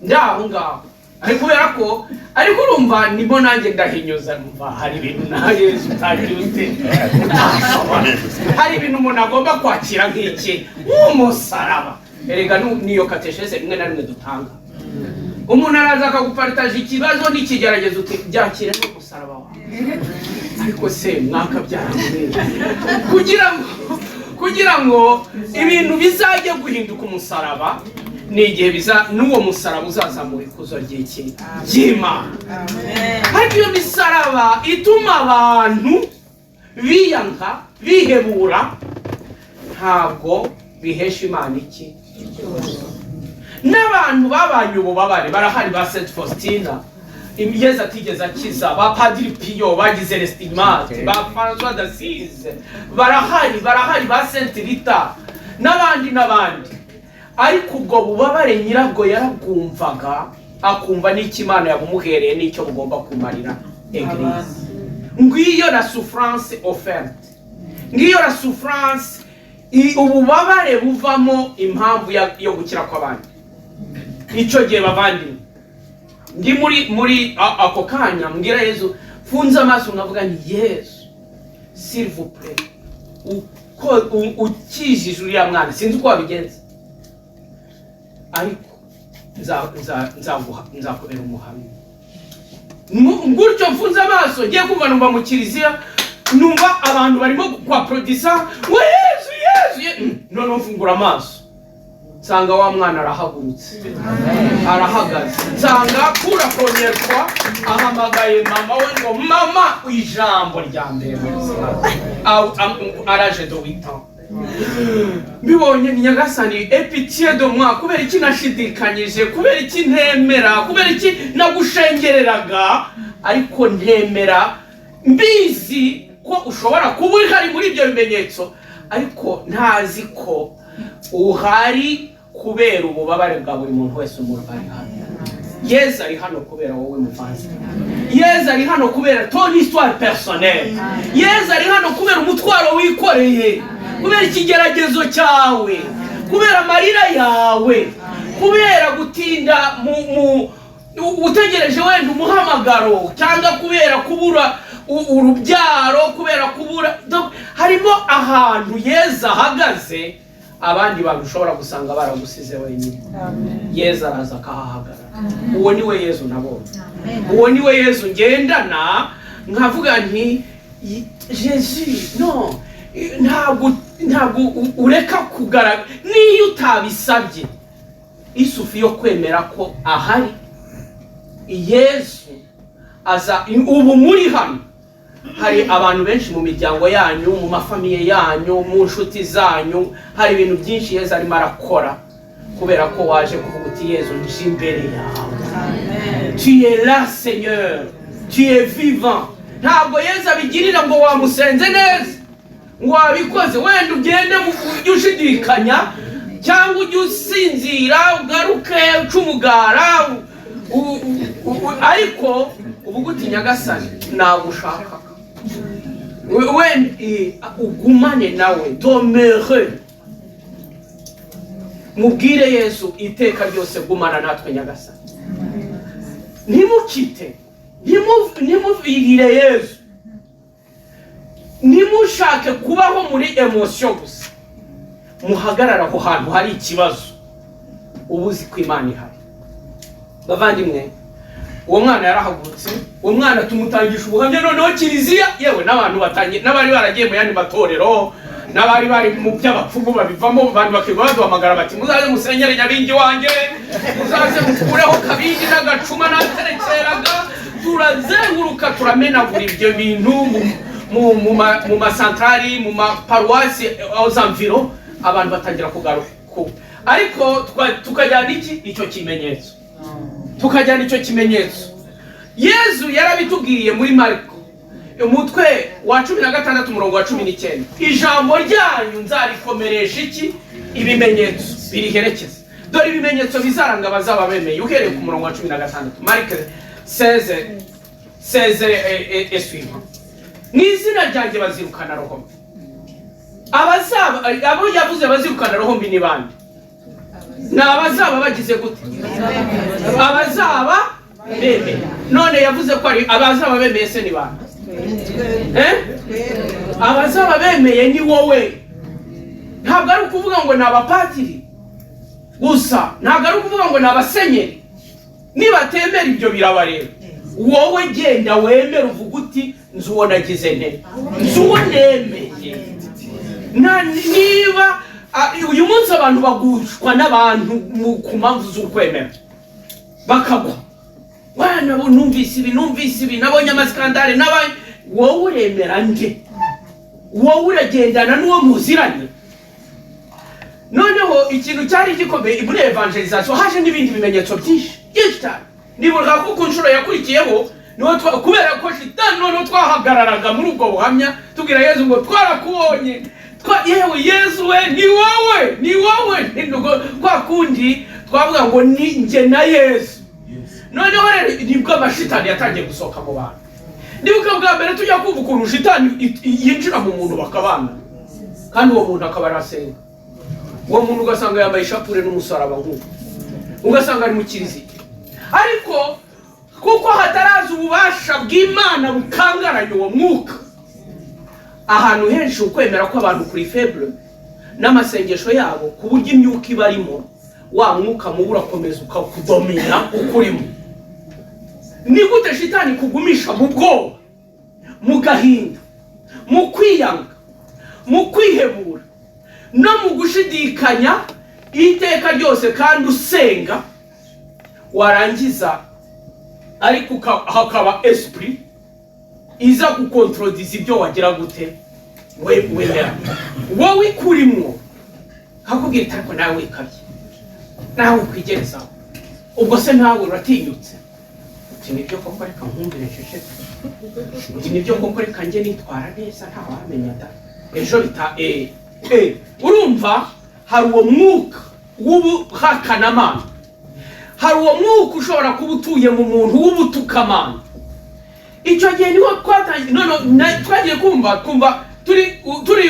Ndi aho ngaho, ariko kubera ko, ariko urumva nimo nanjye ndahinyuza, mva hari ibintu na Yezu utagira ute, utashobora. Hari ibintu umuntu agomba kwakira nk'iki, nk'umusaraba. Erega niyo catéchèse rimwe na rimwe dutanga, umuntu araza akaguparitaje ikibazo n'ikigeragezo, uti: "Byakire n'umusaraba wawe." Ariko se mwakabyara, kugira ngo ibintu bizajye guhinduka umusaraba, ni igihe biza n'uwo musaraba uzazamura ikuzo ry'iki, ry'Imana. Ariko iyo misaraba ituma abantu biyanka, bihebura, ntabwo bihesha Imana iki. N'abantu babanye ububabare barahari, ba Saint Faustina Yezu atigeze akiza, ba Padiri Piyo bagize les stigmates, ba François d'Assise barahari, barahari, ba Saint Rita n'abandi n'abandi. Ariko ubwo bubabare nyirabwo yarabwumvaga, akumva n'icyo Imana yabumuhereye n'icyo bugomba kumarira Église. Ngiyo la souffrance offerte, ngiyo la souffrance, ububabare buvamo impamvu yo gukira kw'abandi. Icyo gihe, bavandimwe, ndi muri ako kanya mbwira Yezu, mfunze amaso nkavuga nti: "Yezu, s'il vous plaît, uko ukijije uriya mwana, sinzi uko wabigenza, ariko nzakubera umuhamya." Gutyo mfunze amaso, ngiye kumva numva mu kiliziya, numva abantu barimo kwaporodisa ngo: "Yezu, Yezu!" Noneho mfungura amaso, nsanga wa mwana arahagurutse, arahagaze. Nsanga pour la première fois ahamagaye mama we ngo: "Mama", ijambo rya mbere mu buzima à l'âge de 8 ans. Mbibonye ni "Nyagasani, aie pitié de moi. Kubera iki nashidikanyije? Kubera iki ntemera? Kubera iki nagushengereraga ariko ntemera, mbizi ko ushobora kuba uhari muri ibyo bimenyetso, ariko ntazi ko uhari kubera ububabare bwa buri muntu wese umurwayi hano?" Yezu ari hano kubera wowe muvandimwe. Yezu ari hano kubera ton histoire personnelle. Yezu ari hano kubera umutwaro wikoreye, kubera ikigeragezo cyawe, kubera amarira yawe, kubera gutinda mu utegereje wenda umuhamagaro, cyangwa kubera kubura urubyaro, kubera kubura. Donc, harimo ahantu Yezu ahagaze. Abandi bantu ushobora gusanga baragusize wenyine, Yezu araza akahahagarara. Uwo ni we Yezu nabonye, uwo ni we Yezu ngendana, nkavuga nti "Jésus, no ntabwo ureka kugaragara niyo utabisabye." Isufi yo kwemera ko ahari. Yezu aza. Ubu muri hano hari abantu benshi, mu miryango yanyu, mu ma familles yanyu, mu nshuti zanyu, hari ibintu byinshi Yezu arimo arakora kubera ko waje kuvuga uti: "Yezu, nje imbere yawe. Tu es là, Seigneur, tu es vivant." Ntabwo Yezu abigirira ngo wamusenze neza, ngo wabikoze. Wenda ugende ujye ushidikanya, cyangwa ujye usinzira ugaruke uca umugara, ariko uvuga uti: "Nyagasani, nagushakaga." Wenda ugumane nawe, demeure, mubwire Yesu iteka ryose: "Gumana natwe, Nyagasani." Ntimukite, ntimuvirire Yesu, ntimushake kubaho muri émotion gusa. Muhagarare aho hantu hari ikibazo, uba uzi ko Imana ihari. Bavandimwe, uwo mwana yarahagurutse. Uwo mwana tumutangisha ubuhamya. Noneho kiliziya, yewe n'abantu batangiye, n'abari baragiye mu yandi matorero, n'abari bari mu by'abapfumu babivamo. Abantu bakirirwa baduhamagara bati: "Muzaze musenyere nyabingi wanjye, muzaze mukureho kabingi n'agacuma naterekeraga." Turazenguruka, turamenagura ibyo bintu mu masantrari, mu maparuwasi aux environs. Abantu batangira kugaruka, ariko tukajyana iki? Icyo kimenyetso. Tukajyana icyo kimenyetso. Yezu yarabitubwiye muri Mariko, umutwe wa 16, umurongo wa 19: "Ijambo ryanyu nzarikomeresha iki? Ibimenyetso biriherekeza." Dore ibimenyetso bizaranga abazaba bemeye, uhereye ku murongo wa 16, Mariko 16 16 et suivant: "Mu izina ryanjye bazirukana roho mbi." Abazaba, abo yavuze bazirukana roho mbi ni bande? Ni abazaba bagize gute? Abazaba bemeye. None yavuze ko ari abazaba bemeye, se ni bande? Eh? Abazaba bemeye ni wowe. Ntabwo ari ukuvuga ngo ni abapadiri gusa, ntabwo ari ukuvuga ngo ni abasenyeri. Nibatemera, ibyo birabareba. Wowe genda wemere, uvuga uti: "Nzi uwo nagize nte, nzi uwo nemeye." Niba uyu munsi abantu bagushwa n'abantu ku mpamvu z'ukwemera, bakagwa wana, numvise ibi, numvise ibi, nabonye ama scandales n'abandi. Wowe uremera nde? Wowe uragendana n'uwo muziranye? Noneho ikintu cyari gikomeye muri évangélisation, haje n'ibindi bimenyetso byinshi byinshi cyane. Nibuka ko ku nshuro yakurikiyeho niho kubera ko shitani, noneho twahagararaga muri ubwo buhamya, tubwira Yezu ngo: "Twarakubonye." Yewe Yezu we, ni wowe, ni wowe. Kwa kundi twavuga ngo ni njye na Yezu. Noneho rero nibwo amashitani yatangiye gusohoka mu bantu. Nibuka bwa mbere tujya kumva ukuntu shitani yinjira mu muntu bakabana, kandi uwo muntu akaba arasenga. Uwo muntu ugasanga yambaye ishapure n'umusaraba nk'uko, ugasanga ari mu kiliziya, ariko kuko hataraza ububasha bw'Imana bukangaranya uwo mwuka. Ahantu henshi ukwemera kw'abantu kuri faible n'amasengesho yabo, ku buryo imyuka iba arimo, wa mwuka mubi urakomeza ukakudomina ukurimo. Ni gute shitani kugumisha mu bwoba, mu gahinda, mu kwiyanga, mu kwihebura no mu gushidikanya iteka ryose, kandi usenga, warangiza ariko hakaba esprit iza gukontorodiza ibyo wagira gute? Wemera wowe ikurimwo, kakubwira iti: "Ariko nawe wikabye, nawe ukwigerezaho, ubwo se nawe uratinyutse?" Uti: "Nibyo koko, reka nkumvire nceceke." Uti: "Nibyo koko, reka njye nitwara neza, ntawamenya da ejo bita." Urumva hari uwo mwuka w'ubuhakanamana, hari uwo mwuka ushobora kuba utuye mu muntu w'ubutukamana. Icyo gihe niho twatangiye none twagiye kumva twumva turi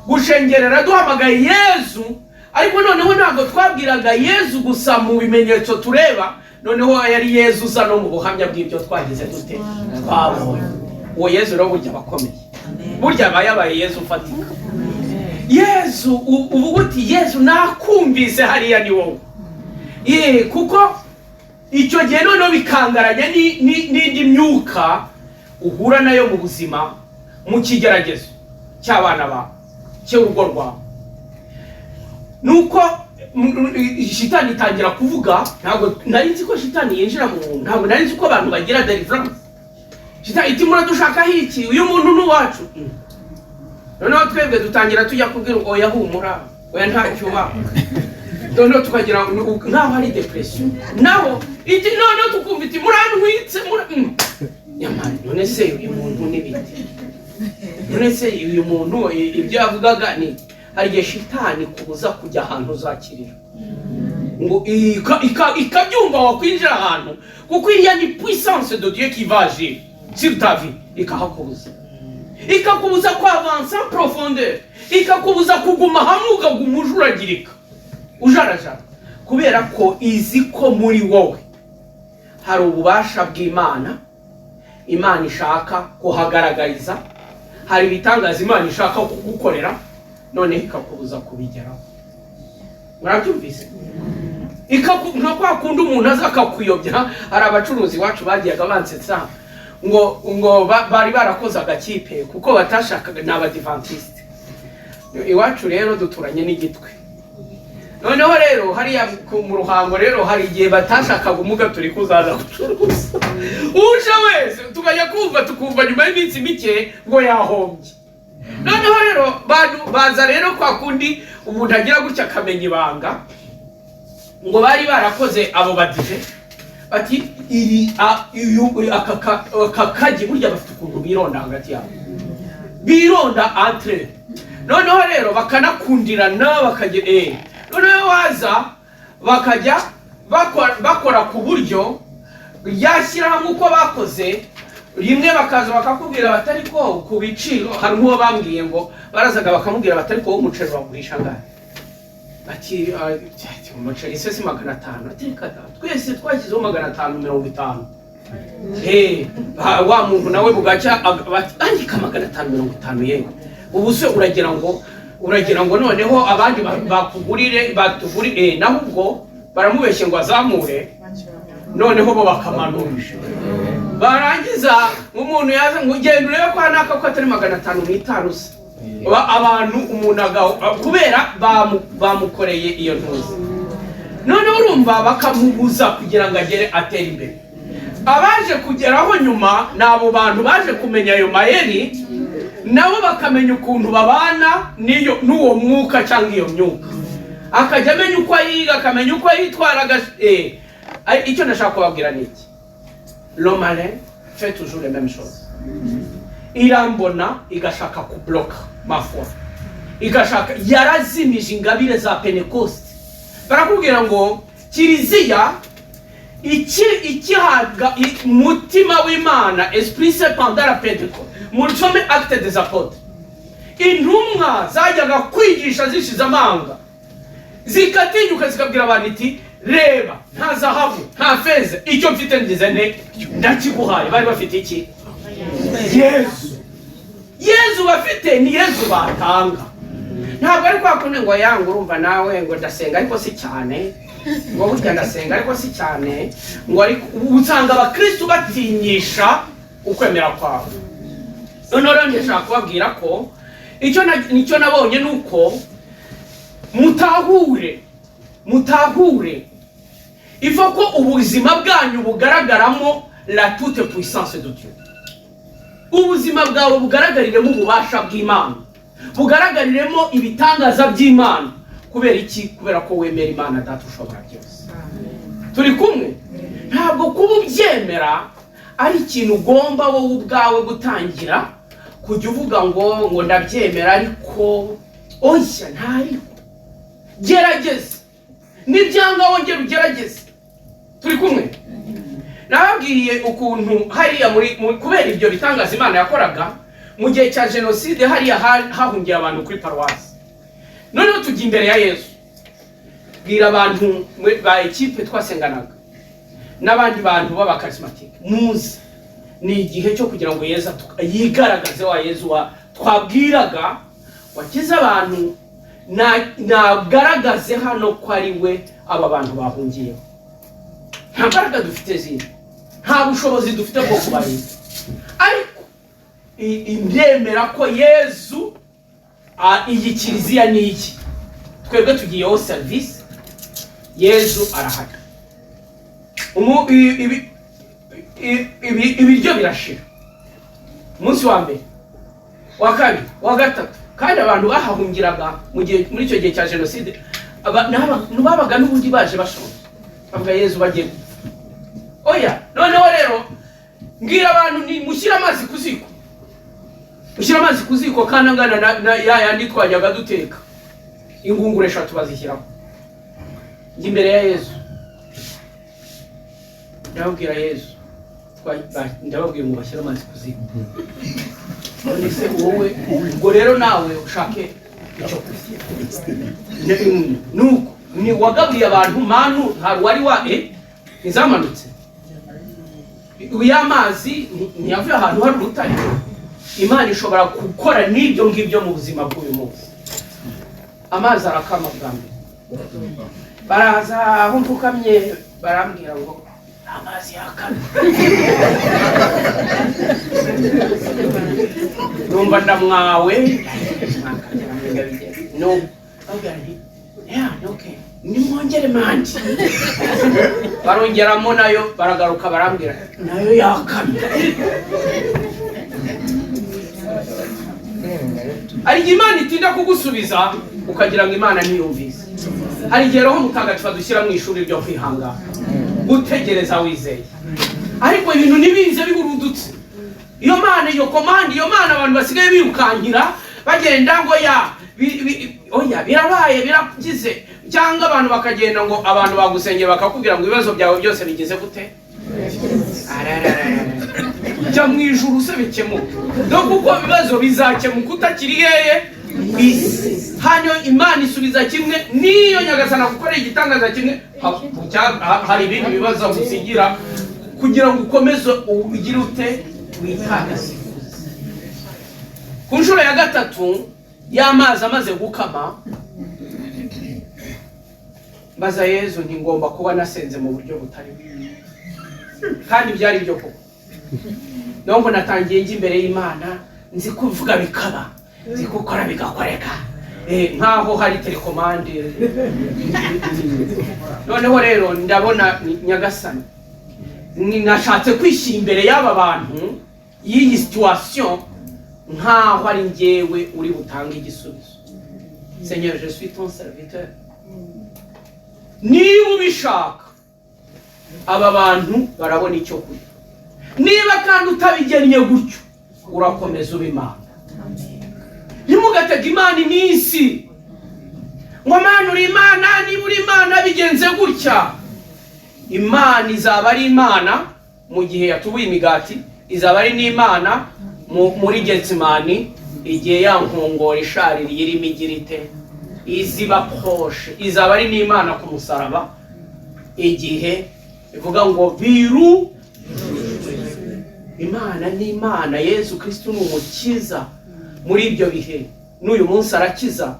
gushengerera, duhamagaye Yezu. Ariko noneho ntabwo twabwiraga Yezu gusa mu bimenyetso tureba, noneho yari Yezu uza no mu buhamya bw'ibyo twagize dute, twabonye. Uwo Yezu rero burya aba akomeye, burya aba yabaye Yezu ufatika. Yezu uvuga uti: "Yezu, nakumvise hariya, ni wowe." Ye, kuko icyo gihe noneho bikangaranya n'indi myuka uhura nayo mu buzima, mu kigeragezo cy'abana bawe, cy'urugo rwawe. Nuko shitani itangira kuvuga. Ntabwo nari nzi ko shitani yinjira mu muntu, ntabwo nari nzi ko abantu bagira deliverance. Shitani iti: "Muradushakaho iki? Uyu muntu ni uwacu." Noneho twebwe dutangira tujya kubwira: "Oya, humura, oya, ntacyo uba." Noneho tukagira ngo nkaho ari depression, naho iti, noneho tukumva iti: "Murantwitse, mura." Nyamara none se uyu muntu ni bite? None se uyu muntu ibyo yavugaga ni? Hari igihe shitani kubuza kujya ahantu uzakirira, ngo ikabyumva wakwinjira ahantu, kuko iriya ni puissance de Dieu qui va agir sur ta vie, ikahakubuza, ikakubuza kwavansa en profondeur, ikakubuza kuguma hamwe, ukaguma ujuragirika, ujarajara, kubera ko izi ko muri wowe hari ububasha bw'Imana, Imana ishaka kuhagaragariza, hari ibitangaza Imana ishaka kugukorera, noneho ikakubuza kubigeraho. Murabyumvise? Nka kwa kundi umuntu aza akakuyobya. Hari abacuruzi iwacu bagiyaga bansetsa, ngo bari barakoze agakipe kuko batashakaga, ni Abadivantisite. Iwacu rero duturanye n'Igitwe. Noneho rero hariya mu Ruhango rero hari igihe batashakaga umugaturika uzaza gucuruza. Uje wese tukajya kumva tukumva nyuma y'iminsi mike ngo yahombye. Noneho rero bantu baza rero, kwa kundi umuntu agira gutya akamenya ibanga, ngo bari barakoze abo badive bati iri aka kagi. Burya bafite ukuntu bironda hagati yabo, bironda entre. Noneho rero bakanakundirana, bakajya noneho waza bakajya bakora ku buryo ryashyirahamwe uko bakoze rimwe, bakaza bakakubwira batari ko ku biciro. Hari nk'uwo bambwiye ngo barazaga bakamubwira batari ko umuceri bagurisha angahe? Ati: "Ah, umuceri se si 500?" Ati: "Reka da, twese twashyizeho 550." Wa muntu nawe bugacya bati: "Andika 550." Yewe, ubu se uragira ngo noneho abandi bakugurire, batugurire? Naho ubwo baramubeshye ngo azamure, noneho bo bakamanura. Barangiza umuntu yaza ngo: "Ugenda urebe ko naka ko atari 505 se?" Abantu umuntu kubera bamukoreye iyo ntuzi, noneho urumva bakamubuza kugira ngo agere atere imbere. Abaje kugeraho nyuma ni abo bantu baje kumenya ayo mayeri, nabo bakamenya ukuntu babana n'iyo n'uwo mwuka cyangwa iyo myuka, akajya amenya uko ayiga, akamenya uko yitwara. Icyo ndashaka kubabwira ni iki: le malin fait toujours les mêmes choses. Irambona igashaka kubloka ma foi, igashaka, yarazimije ingabire za Pentekoste. Barakubwira ngo kiliziya ikihabwa umutima w'Imana, Esprit Saint, pendant la Pentecôte, musome Acte des Apôtres, intumwa zajyaga kwigisha zishize amanga, zikatinyuka, zikabwira abantu iti: "Reba, nta zahabu, nta feza, icyo mfite ngize nte? Ndakiguhaye." Bari bafite iki? Yezu. Yezu bafite ni Yezu batanga. Ntabwo ari kwa kundi ngo yanga, urumva nawe ngo ndasenga ariko si cyane, ngo burya ndasenga ariko si cyane, ngo ariko usanga abakristu batinyisha ukwemera kwawe. Noneho rero ndashaka kubabwira ko icyo nicyo nabonye ni uko mutahure, mutahure iva ko ubuzima bwanyu bugaragaramo la toute puissance de Dieu. Ubuzima bwawe bugaragariremo ububasha bw'Imana, bugaragariremo ibitangaza by'Imana. Kubera iki? Kubera ko wemera Imana Data ushobora byose. Turi kumwe? Ntabwo kuba ubyemera ari ikintu ugomba wowe ubwawe gutangira kujya uvuga ngo ndabyemera, ariko oya, ntariko. Gerageza, nibyanga wongera ugerageze. Turi kumwe? Nababwiye ukuntu hariya muri kubera ibyo bitangaza Imana yakoraga mu gihe cya jenoside, hariya hahungiye abantu kuri paruwasi. Noneho tujya imbere ya Yesu, bwira abantu ba ekipe twasenganaga n'abandi bantu b'abakarismatike, muze, ni igihe cyo kugira ngo Yesu yigaragaze. Wa Yesu wa twabwiraga wakize abantu, nagaragaze hano ko ari we aba bantu bahungiyeho. Nta mbaraga dufite zindi, nta bushobozi dufite bwo kubarinda, ariko ndemera ko Yezu, iyi kiliziya ni iki, twebwe tugiyeho serivisi, Yezu arahari. Ibiryo birashira umunsi wa mbere, wa kabiri, wa gatatu. Kandi abantu bahahungiraga mu gihe, muri icyo gihe cya jenoside, babaga n'ubundi baje bashonje, bavuga Yezu bagiye gupfa. Oya, noneho rero mbwira abantu ni mushyire amazi ku ziko, mushyire amazi ku ziko kandi angana na ya yandi twajyaga duteka. Ingunguru 3 bazishyiraho. Njya imbere ya Yezu, ndababwira Yezu, ndababwira ngo bashyire amazi ku ziko. None se wowe ubwo rero nawe ushake icyo kurya? Nuko ni wagaburiye abantu manu, hari uwari wa ntizamanutse ya mazi, ntiyavuye ahantu hari urutare. Imana ishobora gukora n'ibyo ngibyo mu buzima bw'uyu munsi. Amazi arakama bwa mbere, baraza aho mfukamye barambwira ngo amazi yakamye. Numva ndamwawe no babwira nti ya okay, nimwongere mandi. Barongeramo nayo, baragaruka barambwira nayo yakamye. Hari igihe Imana itinda kugusubiza ukagira ngo Imana ntiyumvise. Hari igihe Roho Mutagatifu adushyira mu ishuri ryo kwihangana, gutegereza wizeye, ariko ibintu ntibize bihurudutse. Iyo Mana, iyo komande, iyo Mana abantu basigaye birukankira bagenda ngo ya oya birabaye biragize, cyangwa abantu bakagenda ngo abantu bagusengera bakakubwira ngo ibibazo byawe byose bigeze gute? Jya mu ijuru se bikemuke. No kuko ibibazo bizakemuka utakiri hehe? Isi. Hano Imana isubiza kimwe, niyo Nyagasana gukorera igitangaza kimwe, hari ibindi bibazo gusigira kugira ngo ukomeze ugire ute, witagasifuze. Ku nshuro ya gatatu y'amazi amaze gukama, mbaza Yezu nti ngomba kuba nasenze mu buryo butari bwo, kandi byari byo koko. Nubwo natangiye njya imbere y'Imana nzi kuvuga bikaba, nzi gukora bigakoreka, nkaho hari telekomande. Noneho rero ndabona Nyagasani, nashatse kwishyira imbere y'aba bantu y'iyi situation nkaho ari njyewe uri butange igisubizo. Seigneur, je suis ton serviteur. Niba ubishaka aba bantu barabona icyo kurya, niba kandi utabigennye gutyo urakomeza uba Imana. Ntimugatege Imana iminsi ngo Mana uri Imana, niba uri Imana bigenze gutya. Imana izaba ari Imana mu gihe yatubuye imigati, izaba ari n'Imana muri Getsimani igihe ya nkongoro ishaririye irimo igira ite, iziba poshe. Izaba ari n'Imana ku musaraba igihe ivuga ngo biru. Imana ni Imana, Yezu Kristo ni umukiza muri ibyo bihe, n'uyu munsi arakiza.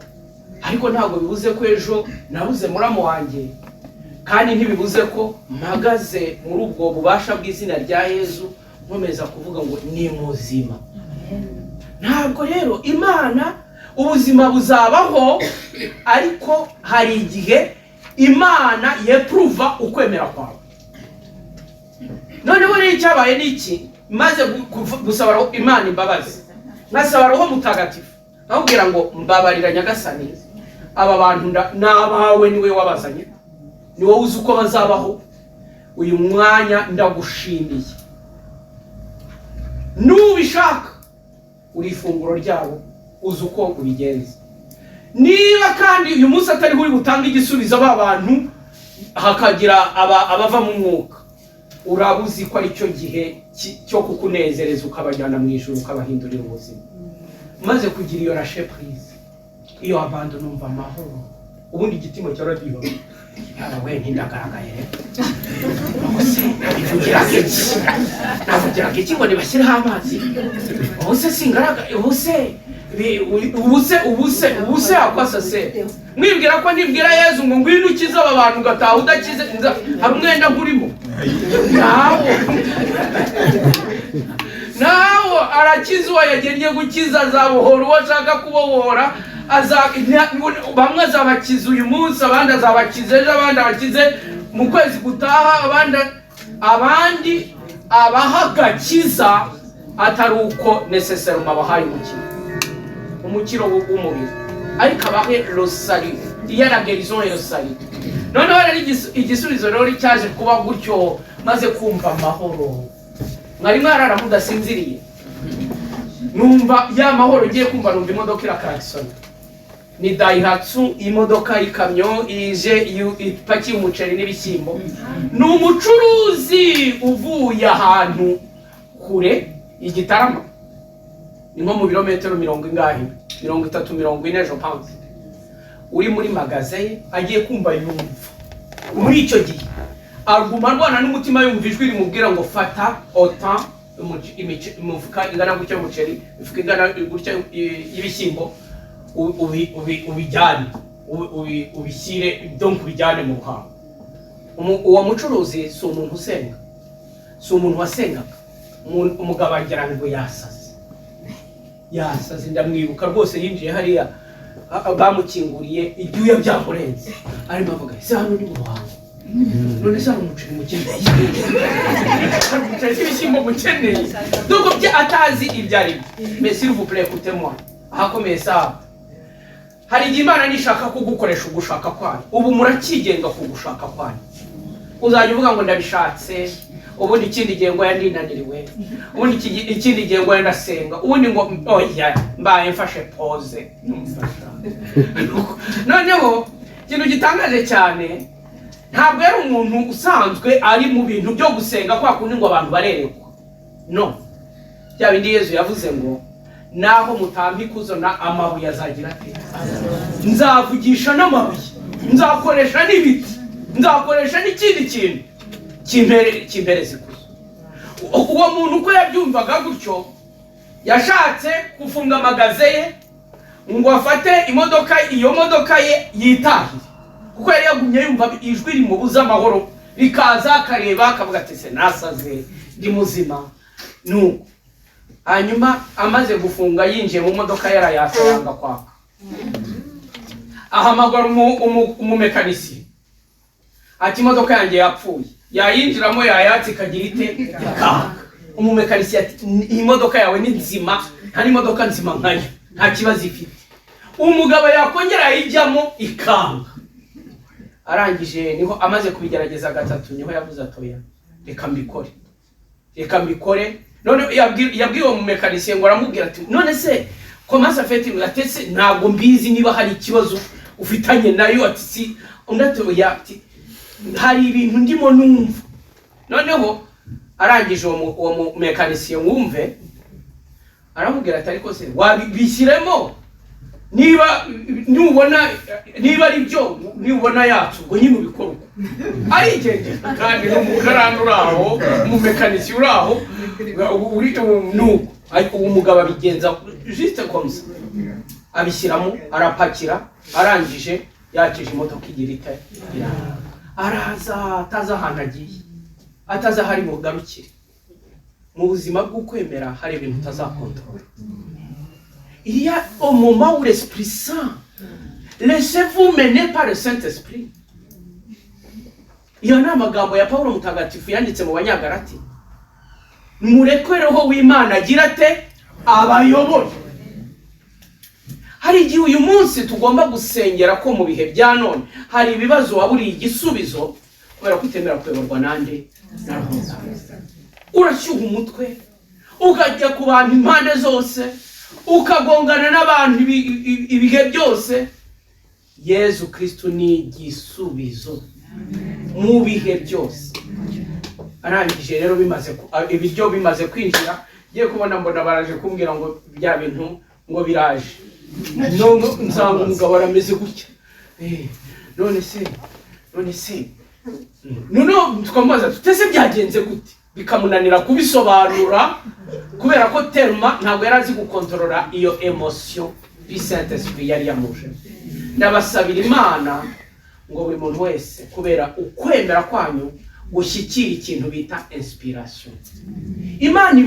Ariko ntabwo bibuze ko ejo nabuze muramu wanjye, kandi ntibibuze ko mpagaze muri ubwo bubasha bw'izina rya Yezu nkomeza kuvuga ngo ni muzima. Ntabwo rero Imana ubuzima buzabaho, ariko hari igihe Imana yepruva ukwemera kwawe. Noneho rero icyabaye ni iki? Maze gusaba Imana imbabazi, nkasaba Roho Mutagatifu, nkabwira ngo: "Mbabarira Nyagasani, aba bantu ni abawe, niwe wabazanye, ni wowe uzi uko bazabaho. Uyu mwanya ndagushimiye, nubishaka uri ifunguro ryabo, uzi uko ubigenza. Niba kandi uyu munsi atariho uri butange igisubizo, aba bantu hakagira abava mu mwuka, uraba uzi ko aricyo gihe cyo kukunezereza, ukabajyana mu ijuru, ukabahindurira ubuzima." Maze kugira iyo lâcher prise, iyo abandon, numva amahoro. Ubundi igitima cyaradiha: "Yaba we, ntindagaragaye rero. Ubuse nabivugiraga iki? Navugiraga iki ngo nibashyireho amazi? Ubuse singaragaye? Ubuse ubuse ubuse akwasa se?" Mwibwira ko nibwira Yezu ngo: "Ngwino ukize aba bantu," ugataha udakize, hari umwenda nkurimo? Nawo nawo. Arakiza uwo yagennye gukiza, azabohora uwo ashaka kubohora. Bamwe azabakiza uyu munsi, abandi azabakiza ejo, abandi abakize mu kwezi gutaha, abandi abaha agakiza atari uko nécessairement abahaye umukiro w'umubiri, ariko abahe le salut. Iyo la guérison et le salut. Noneho rero igisubizo rero cyaje kuba gutyo, maze kumva amahoro. Mwari mwarara mudasinziriye? Numva ya mahoro. Ngiye kumva numva imodoka iraklaxonna. Ni Daihatsu, imodoka y'ikamyo ije ipakiye umuceri n'ibishyimbo. Ni umucuruzi uvuye ahantu kure i Gitarama, ni nko mu birometero mirongo ingahe, 30, 40 je pense, uri muri magasin ye. Agiye kumva yumva muri icyo gihe aguma arwana n'umutima, yumva ijwi rimubwira ngo: "Fata autant imifuka ingana gutya y'umuceri, imifuka ingana gutya y'ibishyimbo, ubijyane, ubishyire, donc ubijyane mu Ruhango." Uwo mucuruzi si umuntu usenga, si umuntu wasengaga. Umugabo agira ngo yasaze, yasaze. Ndamwibuka rwose, yinjiye hariya, bamukinguriye, ibyuya byamurenze, arimo avuga: "Ese hano ni mu Ruhango? None se hari umuceri mukeneye? Hari umuceri n'ibishyimbo mukeneye?" Donc bye atazi ibyo ari byo. Mais s'il vous plaît, écoutez-moi, ahakomeye sawa. Hari igihe Imana nishaka kugukoresha ugushaka kwayo. Ubu murakigenga ku gushaka kwanyu. Uzajya uvuga ngo: "Ndabishatse," ubundi ikindi gihe ngo yandinaniriwe, ubundi ikindi gihe ngo ndasenga, ubundi ngo: "Oya, mbaye mfashe pause." Mfasha. Noneho ikintu gitangaje cyane, ntabwo yari umuntu usanzwe ari mu bintu byo gusenga kwa kundi ngo abantu barerekwa. No bya bindi Yezu yavuze ngo: "Naho mutamba ikuzo, na amabuye azagira ate? Nzavugisha n'amabuye, nzakoresha n'ibiti, nzakoresha n'ikindi kintu kimpereza ikuzo." Uwo muntu uko yabyumvaga gutyo, yashatse gufunga magasin ye ngo afate imodoka, iyo modoka ye yitahire, kuko yari yagumye yumva ijwi rimubuza amahoro, rikaza akareba akavuga ati: "Se nasaze? Ndi muzima?" Nuko hanyuma amaze gufunga, yinjiye mu modoka, yarayatsa yanga kwaka. Ahamagara umumekanisiye ati: "Imodoka yanjye yapfuye." Yayinjiramo, yayatsa, ikagira ite? Ikaka. Umumekanisiye ati: "Iyi modoka yawe ni nzima, nta n'imodoka nzima nkayo, nta kibazo ifite." Umugabo yakongera yayijyamo ikanga. Arangije, niho amaze kubigerageza gatatu, niho yavuze ati: "Oya, reka mbikore, reka mbikore." None yabwiye uwo mumekanisiye ngo, aramubwira ati: "None se comment ça fait?" Ati: "Se ntabwo mbizi niba hari ikibazo ufitanye nayo." Ati: "Si." Undi ati: "Oya," ati: "hari ibintu ndimo numva." Noneho arangije, uwo mumekanisiye wumve aramubwira ati: "Ariko se wabishyiremo, niba nubona niba ari byo, nubona yacu, ubwo nyine ubikora uko." Arigendera. Kandi n'umukarani uri aho, umumekanisiye uri aho, uri nuko. Ariko uwo mugabo abigenza juste comme ça, abishyiramo, arapakira. Arangije yakije imodoka, igira ite? Araza atazi ahantu agiye, atazi aho ari bugarukire. Mu buzima bw'ukwemera hari ibintu utazakontorora. Il y a au moment où l'Esprit Saint, laissez-vous mener par le Saint-Esprit. Iyo ni amagambo ya Paulo Mutagatifu yanditse mu Banyagarati. Mureke Roho w'Imana agira ate? Abayobore. Hari igihe uyu munsi tugomba gusengera ko mu bihe bya none hari ibibazo waburiye igisubizo kubera ko utemera kuyoborwa nande? Na Roho Mutagatifu. Urashyuha umutwe, ukajya ku bantu impande zose, ukagongana n'abantu ibihe byose. Yezu Kristu ni igisubizo mu bihe byose. Arangije rero, bimaze ibiryo bimaze kwinjira, ngiye kubona mbona baraje kumbwira ngo bya bintu ngo biraje. None nsanga umugabo arameze gutya. None se noneho tukamubaza tutese byagenze gute, bikamunanira kubisobanura kubera ko terma ntabwo yari azi gukontorora iyo émotion du Saint Esprit yari yamuje. Ndabasabira Imana ngo buri muntu wese, kubera ukwemera kwanyu, gushyikira ikintu bita inspiration. Imana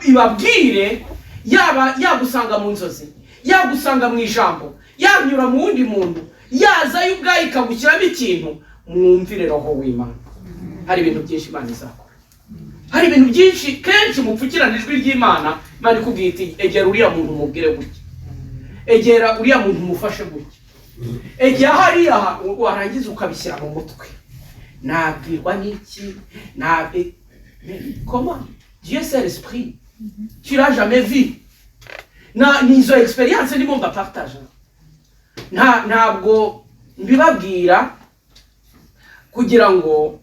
ibabwire, yaba yagusanga mu nzozi, yagusanga mu ijambo, yanyura mu wundi muntu, yazayo ubwayo ikagushyiramo ikintu. Mwumvire Roho w'Imana. Hari ibintu byinshi Imana izakora, hari ibintu byinshi kenshi mupfukirana ijwi ry'Imana. Imana ikubwiye iti: "Egera uriya muntu umubwire gutya, egera uriya muntu umufashe gutya, egera hariya." Warangiza ukabishyira mu mutwe: "Nabwirwa n'iki?" Nabwi comment? Dieu, c'est l'esprit, tu l'as jamais vu. Na ni izo expérience ndimo mbapartage. Ntabwo mbibabwira kugira ngo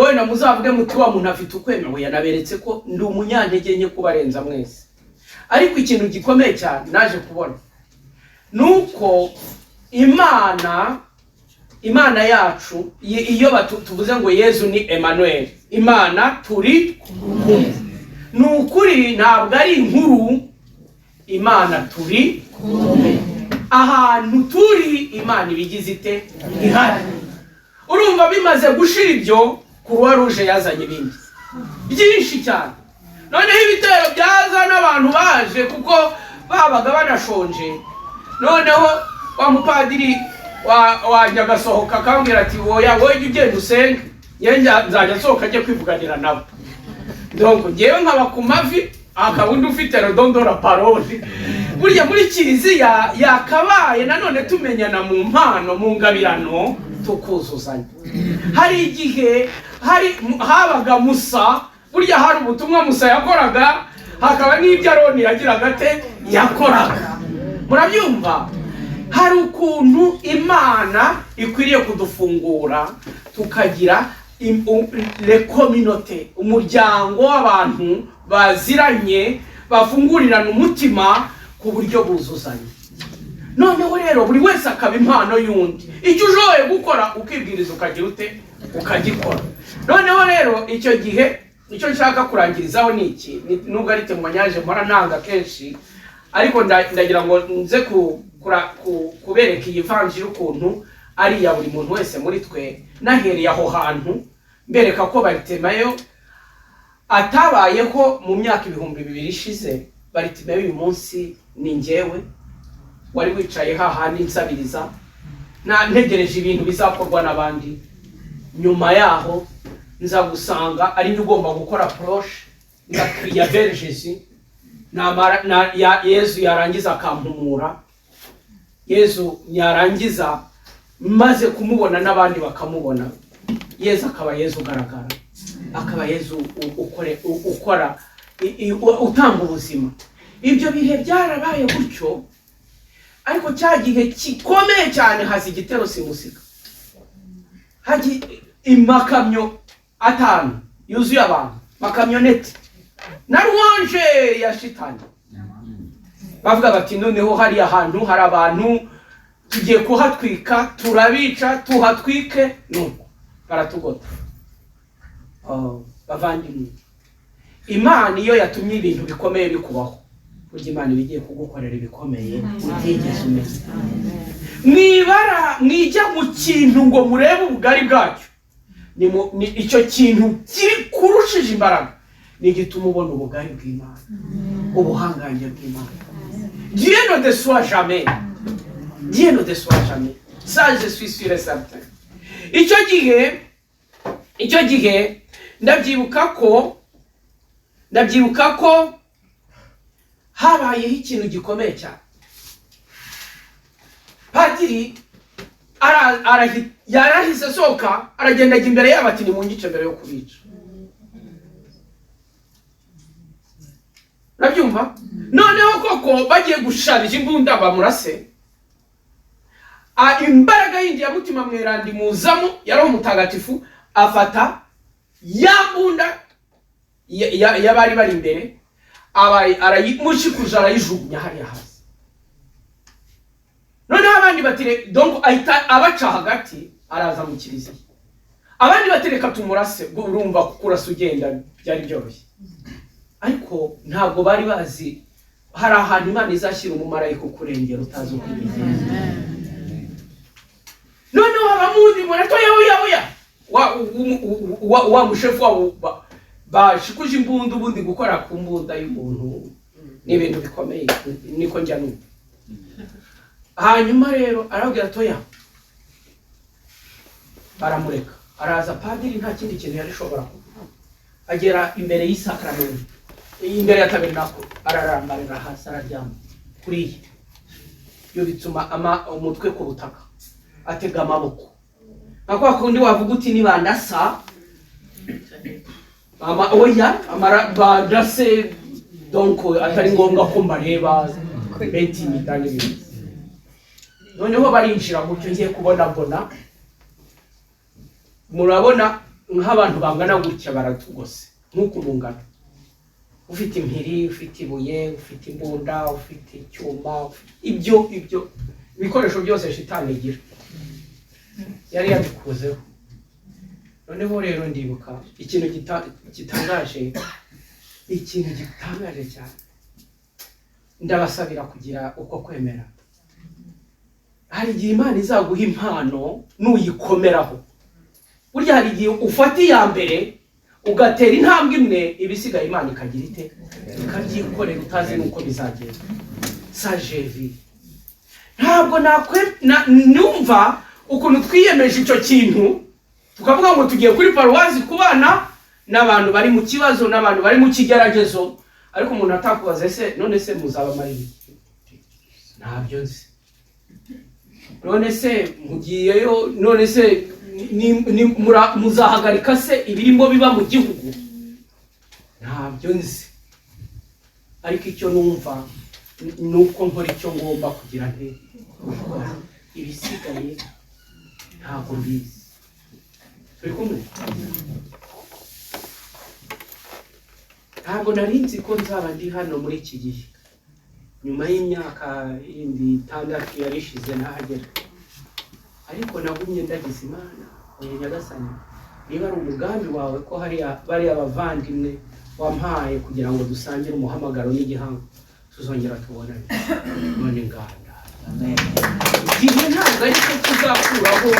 wenda muzavuge muti: "Wa muntu afite ukwemera." Oya, naberetse ko ndi umunyantege nke kubarenza mwese. Ariko ikintu gikomeye cyane naje kubona ni uko Imana yacu, iyo tuvuze ngo Yezu ni Emmanuel, Imana turi kumwe, ni ukuri, ntabwo ari inkuru. Imana turi kumwe. Ahantu turi, Imana ibigize ite? Ihari. Urumva, bimaze gushira ibyo, Croix Rouge yazanye ibindi byinshi cyane. Noneho ibitero byaza n'abantu baje, kuko babaga banashonje. Noneho wa mupadiri wanjye agasohoka akambwira ati: "Woya, wowe jya ugenda usenge, njye nzajya nsohoka njye kwivuganira nabo." Donc njyewe nkaba ku mavi, akaba undi ufite le don de la parole. Burya muri kiliziya yakabaye nanone tumenyana mu mpano, mu ngabirano, tukuzuzanya. Hari igihe hari habaga Musa, burya hari ubutumwa Musa yakoraga, hakaba n'ibyo Aroni yagiraga ate? Yakoraga. Murabyumva? Hari ukuntu Imana ikwiriye kudufungura tukagira le communauté, umuryango w'abantu baziranye, bafungurirana umutima ku buryo buzuzanya. Noneho rero buri wese akaba impano y'undi. Icyo ushoboye gukora, ukibwiriza, ukagira ute, ukagikora. Noneho rero icyo gihe, icyo nshaka kurangirizaho ni iki. Nubwo ari témoignage mpora ntanga kenshi, ariko ndagira ngo nze kubereka iyi vanjiri ukuntu ari iya buri muntu wese muri twe. Nahereye aho hantu mbereka ko Baritimayo atabayeho mu myaka 2000 ishize. Baritimayo uyu munsi ni njyewe wari wicaye hahandi nsabiriza, na ntegereje ibintu bizakorwa n'abandi. Nyuma yaho nza gusanga ari njye ugomba gukora approche, ngakiriya vers Jésus. Namara Yezu yarangiza akampumura. Yezu yarangiza, maze kumubona n'abandi bakamubona, Yezu akaba Yezu ugaragara, akaba Yezu ukora utanga ubuzima. Ibyo bihe byarabaye gutyo, ariko cya gihe gikomeye cyane, haza igitero simusiga, haji imakamyo atanu yuzuye abantu, makamyoneti na louange ya shitani. Bavuga bati: "Noneho hariya hantu hari abantu, tugiye kuhatwika, turabica, tuhatwike." Nuko baratugota. Oh, bavandimwe, Imana iyo yatumye ibintu bikomeye bikubaho, burya Imana iba igiye kugukorera ibikomeye utigeze umenya. Mwibara mwijya mu kintu ngo murebe ubugari bwacyo. Ni icyo kintu kiri kurushije imbaraga ni igituma ubona ubugari bw'Imana, ubuhangange bw'Imana. Dieu ne déçoit jamais, Dieu ne déçoit jamais, ça je suis sûr et certain. Icyo gihe ndabyibuka ko Ndabyibuka ko habayeho ikintu gikomeye cyane. Padiri yarahise asohoka, aragenda ajya imbere yabo, ati: "Nimunyice mbere yo kubica." Urabyumva? Noneho koko bagiye gusharija imbunda bamurase, imbaraga yindi ya Mutima Mweranda imuzamo, yari umutagatifu, afata ya mbunda y'abari bari imbere, arayimushikuza, arayijugunya hariya hasi. Noneho abandi batire, donc ahita abaca hagati, araza mu kiliziya. Abandi batereka tumurase. Ubwo urumva kurasa ugenda byari byoroshye, ariko ntabwo bari bazi hari ahantu Imana izashyira umumarayika ukurengera utazi uko ubigenza. Noneho habamo undi muntu: "Oya, oya, oya!" Wa mushefu wabo bashikuje imbunda. Ubundi gukora ku mbunda y'umuntu ni ibintu bikomeye, niko njya numva. Hanyuma rero arababwira ati: "Oya." Baramureka araza. Padiri nta kindi kintu yari ashobora kuvuga. Agera imbere y'isakramento, imbere ya tabernakulu, ararambarira hasi, araryama kuriya, yubitse umutwe ku butaka, atega amaboko nka kwa kundi wavuga uti: "Nibandasa ama, oya, amara bandase." Donc atari ngombwa ko mbareba bentimida n'ibindi. Noneho barinjira gutyo. Ngiye kubona mbona, murabona nk'abantu bangana gutya baratugose nk'uku mungana, ufite impiri, ufite ibuye, ufite imbunda, ufite icyuma, ibyo ibikoresho byose shitani igira yari yabikuzeho. Noneho rero ndibuka ikintu gitangaje, ikintu gitangaje cyane. Ndabasabira kugira uko kwemera. Hari igihe Imana izaguha impano nuyikomeraho. Burya hari igihe ufata iya mbere ugatera intambwe imwe, ibisigaye Imana ikagira ite? Ikabyikorera utazi n'uko bizagenda. Sajevi ntabwo nakwe numva ukuntu twiyemeje icyo kintu, tukavuga ngo tugiye kuri paruwasi kubana n'abantu bari mu kibazo, n'abantu bari mu kigeragezo, ariko umuntu atakubaza: "Ese none se muzaba iki?" "Ntabyo nzi." "None se mugiyeyo? None se muzahagarika se ibirimo biba mu gihugu?" "Ntabyo nzi, ariko icyo numva ni uko nkora icyo ngomba kugira nte gukora, ibisigaye ntabwo mbizi." Turi kumwe? Ntabwo nari nzi ko nzaba ndi hano muri iki gihe, nyuma y'imyaka yindi 6 yari ishize ntahagera. Ariko nagumye ndagize Imana: "Oya Nyagasani, niba ari umugambi wawe ko hariya bariya bavandimwe wampaye kugira ngo dusangire umuhamagaro n'igihango, tuzongera tubonane." None nganda igihe ntabwo ari cyo kizakuraho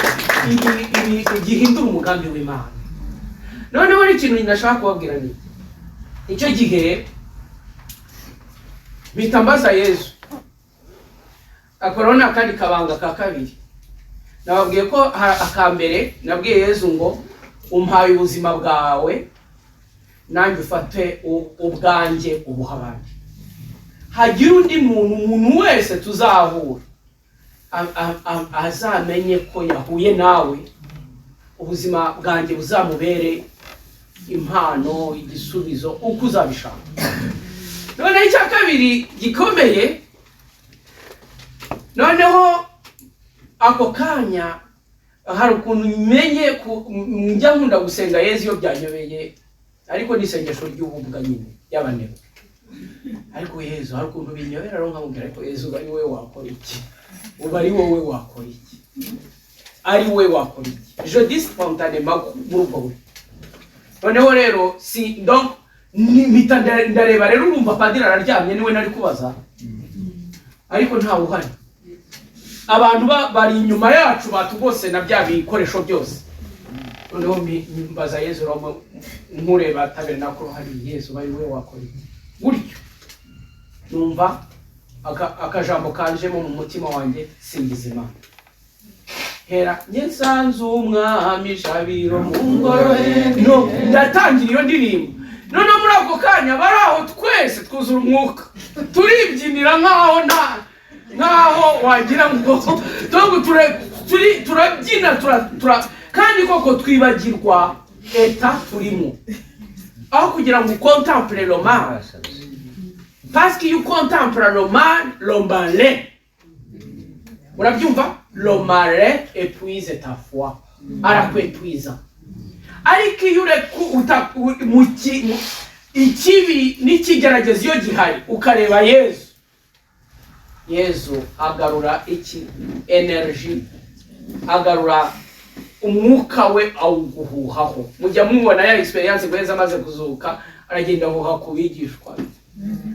ibi gihindura umugambi w'Imana. Noneho n'ikintu nashaka kubabwira ni iki: icyo gihe mpita mbaza Yezu. Akoraho n'akandi kabanga ka kabiri. Nababwiye ko hari akambere nabwiye Yezu ngo: "Umpaye ubuzima bwawe, nanjye ufate ubwanjye ubuha abandi. Hagira undi muntu, umuntu wese tuzahura, azamenye ko yahuye nawe, ubuzima bwanjye buzamubere impano, igisubizo, uko uzabishaka." Noneho icya kabiri gikomeye, noneho ako kanya hari ukuntu menye njya nkunda gusenga Yezu iyo byanyobeye, ariko ni isengesho ry'ububwa nyine y'abanebwe. Ariko Yezu hari ukuntu binyobera rero nkamubwira: "Ariko Yezu, uba ari wowe wakora iki? Uba ari wowe wakora iki? Ari wowe wakora iki?" Je dis spontanément muri ubwo buryo. Noneho rero si donc mpita ndareba rero, urumva padiri araryamye, niwe nari kubaza, ariko ntawe uhari. Abantu bari inyuma yacu batugose na bya bikoresho byose. Noneho mbaza Yezu rero nkureba tabernakulu hari: "Yezu, bari wowe wakora iki?" Gutyo numva akajambo kanjemo mu mutima wanjye: "Singiza Imana." Hera njye nsanze umwami Jabiro mu ngoro ye. No ndatangira iyo ndirimbo. Noneho muri Ako kanya bari aho twese twuzura umwuka, turibyinira nkaho nta nkaho wagira ngo donc turabyina kandi koko twibagirwa état turimo. Aho kugira ngo ucontemple le mal, parce que iyo ucontemple le mal, le malin, urabyumva, le malin épuise ta foi, arakwépuisa. Ariko iyo ureka ikibi n'ikigeragezo iyo gihari, ukareba Yezu, Yezu agarura iki? Énergie, agarura umwuka we, awuguhuhaho. Mujya mubona ya expérience ngo Yezu amaze kuzuka aragenda ahuha ku bigishwa be.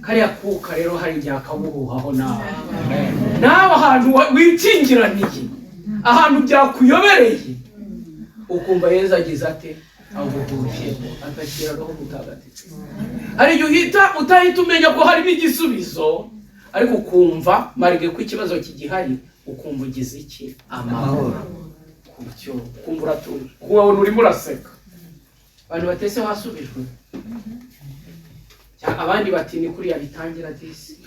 Kariya kuka rero hari igihe akaguhuhaho nawe, nawe ahantu wikingiraniye, ahantu byakuyobereye, ukumva Yezu agize ate? Aguhushyeho, agashyira Roho Mutagatifu. Hari igihe uhita utahita umenya ko harimo igisubizo, ariko ukumva malgré ko ikibazo kigihari, ukumva ugize iki? Amahoro. Gutyo ukumva uratuje, ukabona urimo uraseka. Abantu batese wasubijwe. Abandi bati ni kuriya bitangira disi,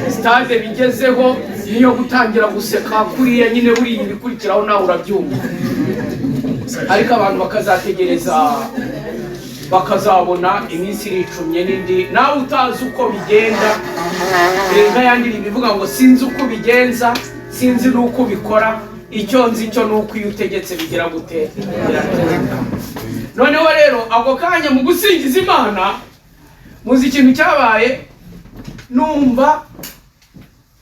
stade bigezeho niyo gutangira guseka kuriya nyine. Buriya ibikurikiraho nawe urabyumva, ariko abantu bakazategereza bakazabona iminsi iricumye n'indi, nawe utazi uko bigenda. Nka ya ndirimbo ivuga ngo sinzi uko ubigenza, sinzi n'uko ubikora, icyo nzi cyo ni uko iyo utegetse bigira gute? Birategeka. Noneho rero ako kanya mu gusingiza Imana, muzi ikintu cyabaye? Numva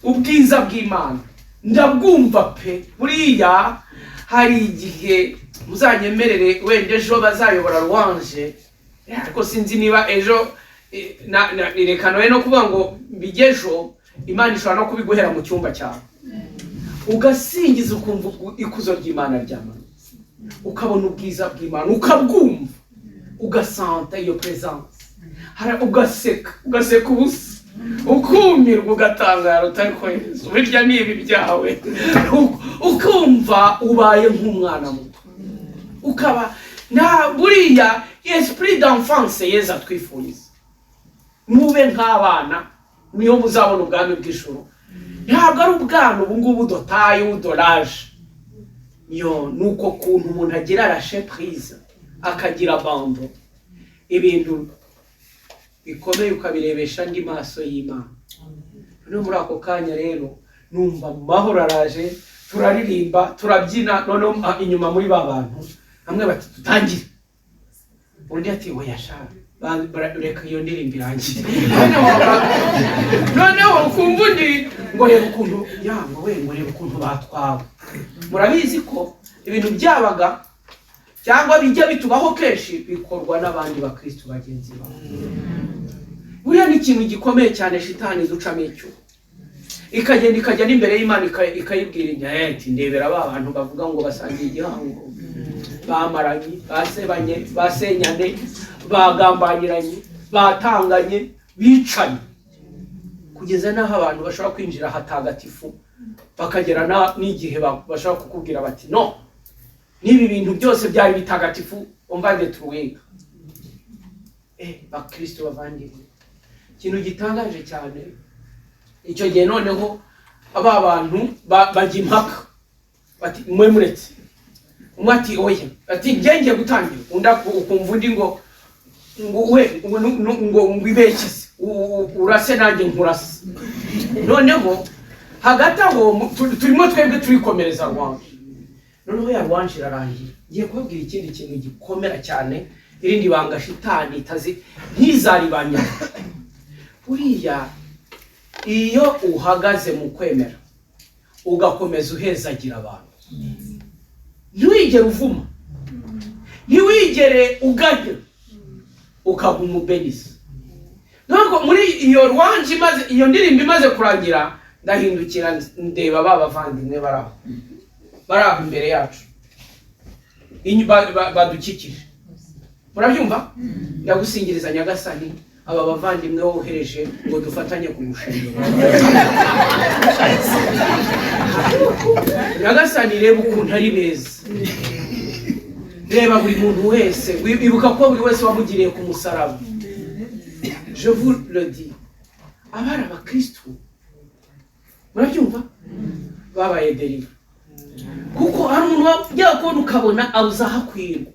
ubwiza bw'Imana, ndabwumva pe. Buriya hari igihe muzanyemerere, wenda ejo bazayobora louange, ariko sinzi niba ejo reka noye no kuvuga ngo bijye ejo. Imana ishobora no kubiguhera mu cyumba cyawe, ugasingiza, ukumva ikuzo ry'Imana ryamanutse, ukabona ubwiza bw'Imana, ukabwumva, ugasanta iyo présence. Ugaseka, ugaseka ubusa, ukumirwa, ugatangara utari kohereza burya ni ibi byawe. Ukumva ubaye nk'umwana muto, ukaba nta buriya esprit d'enfance Yezu atwifuriza: mube nk'abana niyo muzabona ubwami bw'ijuru. Ntabwo ari ubwana ubu ngubu dotaye udoraje yo, ni uko kuntu umuntu agira lâcher prise, akagira abandon, ibintu bikomeye ukabirebesha andi maso y'Imana. Noneho muri ako kanya rero numva amahoro araje, turaririmba, turabyina. Noneho inyuma muri ba bantu bamwe bati dutangire, undi ati oya sha, reka iyo ndirimbo irangire. Noneho ukumva undi ngo reba ukuntu yangwa we, ngo reba ukuntu batwawe. Murabizi ko ibintu byabaga cyangwa bijya bitubaho kenshi, bikorwa n'abandi bakristu bagenzi bawe. Buriya ni ikintu gikomeye cyane, shitani ducamo icyuho, ikagenda ikajya n'imbere y'Imana ikayibwira iti ndebera ba bantu bavuga ngo basangiye igihango, bamaranye, basebanye, basenyane, bagambanyiranye, batanganye, bicanye, kugeza n'aho abantu bashobora kwinjira hatagatifu, bakagera n'igihe bashobora kukubwira bati no n'ibi bintu byose byari bitagatifu, umva détruire. Bakristo bavandimwe, ikintu gitangaje cyane, icyo gihe noneho aba bantu bajya impaka bati mwe muretse. Umwe ati oya, ati njye ngiye gutangira. Undi ukumva undi ngo we ngo ngo ibeshye urase nanjye nkurase. Noneho hagati aho turimo twebwe turikomereza louange. Noneho ya louange irarangira. Ngiye kubabwira ikindi kintu gikomera cyane, irindi banga shitani itazi ntizaribanya. Buriya iyo uhagaze mu kwemera, ugakomeza uhezagira abantu, ntiwigere uvuma, ntiwigere uganya, ukaguma ubenisa. Ntabwo muri iyo louange imaze, iyo ndirimbo imaze kurangira, ndahindukira ndeba ba bavandimwe bari aho, bari aho imbere yacu, badukikije. Murabyumva? Ndagusingiriza Nyagasani, aba bavandimwe wohereje ngo dufatanye kugushimira. Nyagasani, reba ukuntu ari beza. Reba buri muntu wese, ibuka ko buri wese wamugiriye ku musaraba. Je vous le dis, abari abakristu, murabyumva, babaye délivrés, kuko hari umuntu wajya kubona ukabona abuze aho akwirwa,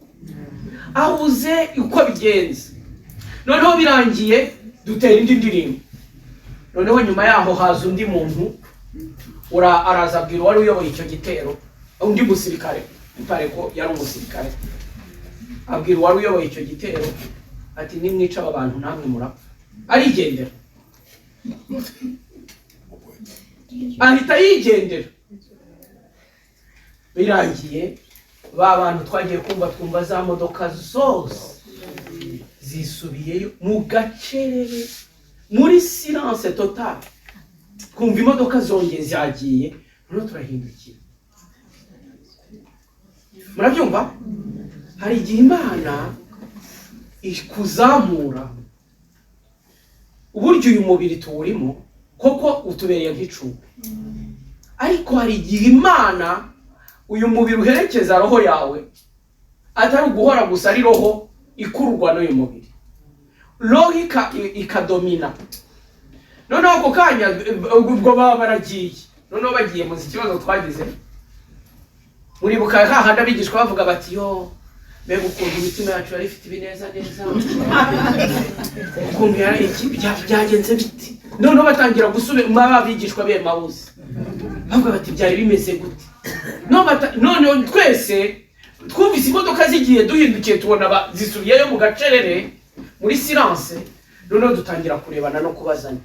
abuze uko abigenza. Noneho birangiye dutera indi ndirimbo. Noneho nyuma yaho haza undi muntu, araza abwira uwari uyoboye icyo gitero, undi musirikare, ipare ko yari umusirikare, abwira uwari uyoboye icyo gitero ati: "Nimwica aba bantu namwe murapfa." Arigendera, ahita yigendera. Birangiye ba bantu twagiye kumva twumva za modoka zose zisubiyeyo mu gacerere, muri silence totale. Twumva imodoka zongeye zagiye. Noneho turahindukira. Murabyumva, hari igihe Imana ikuzamura. Uburyo uyu mubiri tuwurimo koko utubereye nk'icumbi, ariko hari igihe Imana uyu mubiri uherekeza roho yawe, atari uguhora gusa ari roho ikururwa n'uyu mubiri, roho ikadomina. Noneho ako kanya ubwo baba baragiye. Noneho bagiye, muzi ikibazo twagize? Muribuka hahandi abigishwa bavuga bati: "Yo, mbega ukuntu imitima yacu yari ifite ibineza neza, ukuntu yari iki, byagenze biti?" Noneho batangira gusubira mu abigishwa b'Emawusi, bavuga bati: "Byari bimeze gute?" Noneho twese twumvise imodoka zigiye, duhindukiye tubona zisubiyeyo mu gacerere, muri silence. Noneho dutangira kurebana no kubazanya: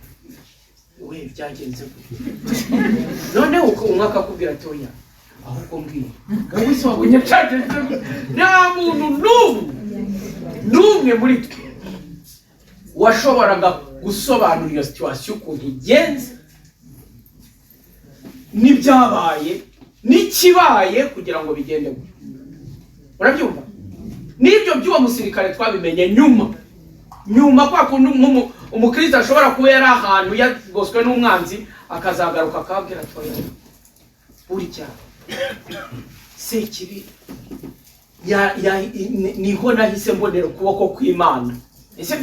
"We, byagenze gute?" Noneho uko umwe akakubwira ati: "Oya, ahubwo mbwira wowe se, wabonye byagenze gute?" Nta muntu n'umwe n'umwe muri twe washoboraga gusobanura iyo situation ukuntu igenze, n'ibyabaye, n'ikibaye kugira ngo bigende gutyo. Urabyumva, n'ibyo by'uwo musirikare twabimenye nyuma. Nyuma kwa kundi umukristo ashobora kuba yari ahantu yagoswe n'umwanzi, akazagaruka akababwira ati: "Oya, burya Sekibi niho nahise mbonera ukuboko kw'Imana." Ese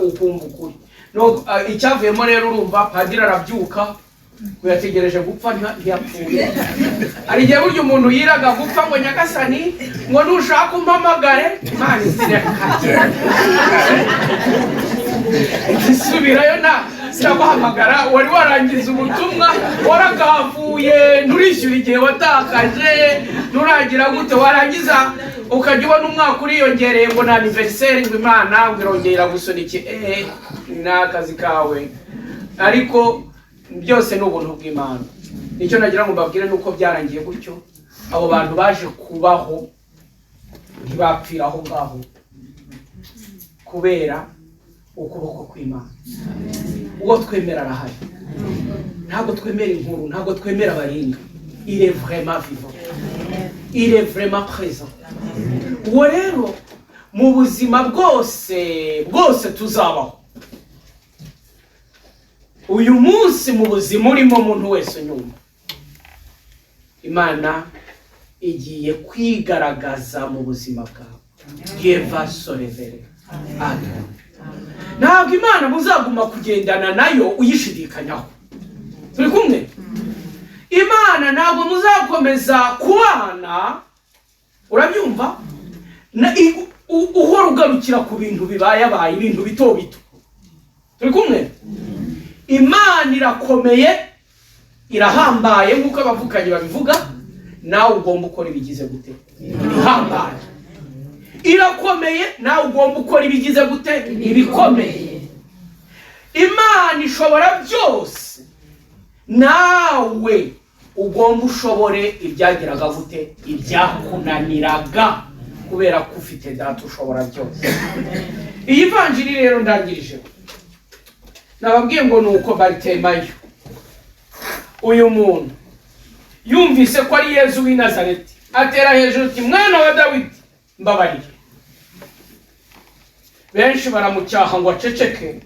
ukumva ukuri. No, icyavuyemo rero, urumva padiri arabyuka ngo yategereje gupfa, ntiyapfuye. Hari igihe burya umuntu yiraga gupfa ngo: "Nyagasani, ngo nushaka umpamagare." Imana izireka isubirayo, nta ndaguhamagara, wari warangiza ubutumwa, waragavuye, nturishyura igihe watakaje, nturagira gute. Warangiza ukajya ubona umwaka uriyongereye ngo ni anniversaire, ngo Imana ngo irongera gusunika. Ni akazi kawe, ariko byose ni ubuntu bw'Imana. Icyo nagira ngo mbabwire ni uko byarangiye gutyo. Abo bantu baje kubaho, ntibapfira aho ngaho kubera ukuboko kw'Imana. Uwo twemera arahari. Ntabwo twemera inkuru, ntabwo twemera abaringa. Il est vraiment vivant, il est vraiment présent. Uwo rero mu buzima bwose bwose tuzabaho, uyu munsi mu buzima urimo, umuntu wese unyumva, Imana igiye kwigaragaza mu buzima bwawe. Dieu va se révéler. Amen. Ntabwo Imana muzaguma kugendana nayo uyishidikanyaho. Turi kumwe? Imana ntabwo muzakomeza kubana, urabyumva, uhora ugarukira ku bintu bibayabaye, ibintu bito bito. Turi kumwe? Imana irakomeye, irahambaye nk'uko abavukanyi babivuga. Nawe ugomba ukora ibigize gute? Ibihambaye. Irakomeye, nawe ugomba ukora ibigize gute? Ibikomeye. Imana ishobora byose, nawe ugomba ushobore ibyageraga gute? Ibyakunaniraga, kubera ko ufite Data ushobora byose. Iyi vanjiri rero ndangirije, nababwiye ngo ni uko Baritemayo, uyu muntu yumvise ko ari Yezu w'i Nazareti, atera hejuru ati: "Mwana wa Dawidi, mbabarire." Benshi baramucyaha ngo aceceke,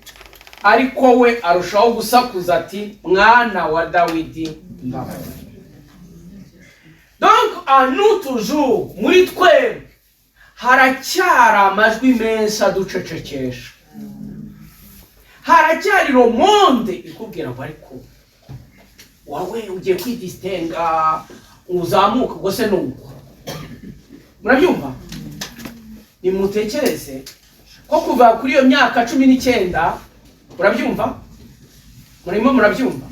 ariko we arushaho gusakuza ati: "Mwana wa Dawidi, mbabarire." Donc à nous toujours, muri twebwe Haracyari amajwi menshi aducecekesha, haracyari le monde ikubwira ngo ariko wawe ugiye kwidisitenga uzamuka, ubwo se nuko murabyumva. Nimutekereze ko kuva kuri iyo myaka 19, urabyumva, murimo murabyumva,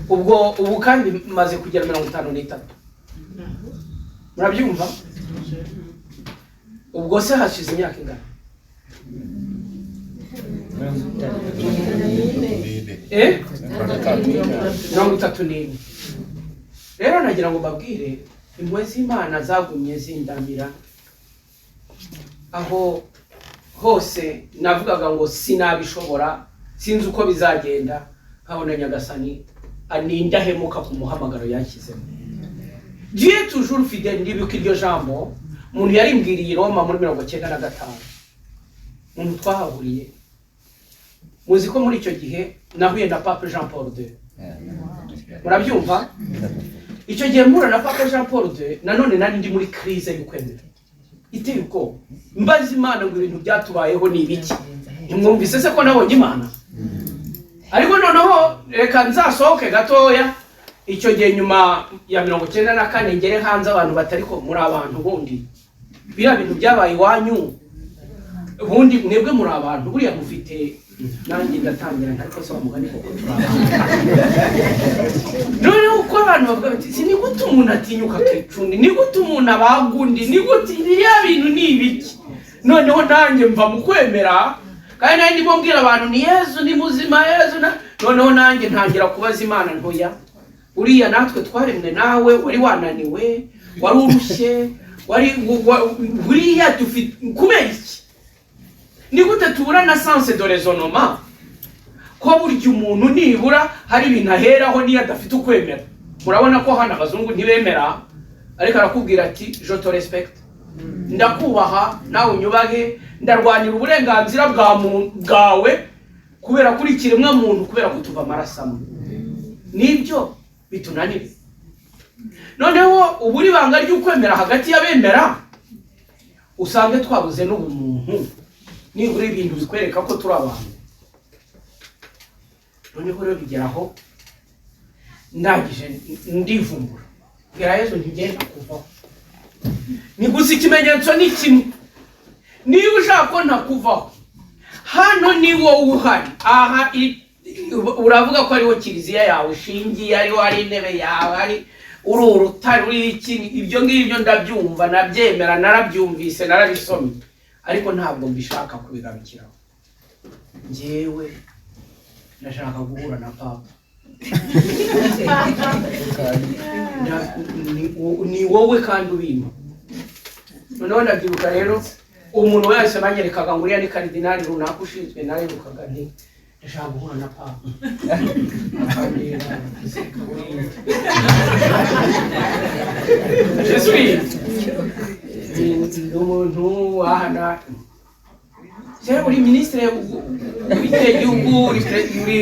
ubwo ubu kandi maze kugera 53, murabyumva. Ubwo se hashize imyaka ingana? 34. Rero nagira ngo mbabwire, impuhwe z'Imana zagumye zindamira aho hose navugaga ngo sinabishobora, sinzi uko bizagenda, nkabona Nyagasani anindahemuka ku muhamagaro yanshyizemo. Dieu est toujours fidèle. Ndibuka iryo jambo umuntu yarimbwiriye i Roma muri 95, umuntu twahahuriye. Muzi ko muri icyo gihe nahuye na Pape Jean Paul II, murabyumva. Icyo gihe mpura na Papa Jean Paul II, nanone nari ndi muri crise y'ukwemera iteye ubwoba, mbaza Imana ngo ibintu byatubayeho ni ibiki? Ntimwumvise se ko nabonye Imana? Ariko noneho reka nzasohoke gatoya icyo gihe nyuma ya 94, ngere hanze, abantu batari ko muri abantu bundi biriya bintu byabaye iwanyu, ubundi mwebwe muri abantu buriya mufite. Nanjye ndatangira, ariko se wa mugani koko turi abantu? Noneho uko abantu bavuga bati si ni gute umuntu atinyuka akica undi, ni gute umuntu abaga undi, ni gute, biriya bintu ni ibiki? Noneho nanjye mva mu kwemera, kandi nanjye ndimo mbwira abantu ni Yezu ni muzima, Yezu na noneho nanjye ntangira kubaza Imana ntoya, uriya natwe twaremwe nawe, wari wananiwe, wari urushye, wari buriya dufite kubera iki? Ni gute tubura na sens de raisonnement, ko burya umuntu nibura hari ibintu aheraho niyo adafite ukwemera? Murabona ko hano abazungu ntibemera, ariko arakubwira ati je te respecte, ndakubaha nawe unyubahe, ndarwanira uburenganzira bwa bwawe kubera kuri ikiremwa muntu, kubera ko tuva amaraso amwe. Nibyo bitunanira. Noneho ubura ibanga ry'ukwemera hagati y'abemera, usange twabuze n'ubumuntu, nibura ibintu bikwereka ko turi abantu. Noneho rero bigeraho ndangije ndivumbura, mbwira Yezu ntigenda kuvaho, ni gusa ikimenyetso ni kimwe: niba ushaka ko ntakuvaho, hano ni wowe uhari aha, uravuga ko ariho kiliziya yawe ishingiye, ariho hari intebe yawe, ari uri urutare, uri iki, ibyo ngibyo ndabyumva, nabyemera, narabyumvise, narabisomye, ariko ntabwo mbishaka kubigarukiraho. Njyewe ndashaka guhura na Papa. Ni wowe kandi ubimpa. Noneho ndabyibuka rero, umuntu wese banyerekaga ngo uriya ni karidinali runaka ushinzwe, narebukaga nti ndashaka guhura na Papa, akambwira ati, "Uri je suis ndi umuntu wahana, se uri minisitiri w'ikihe gihugu, uri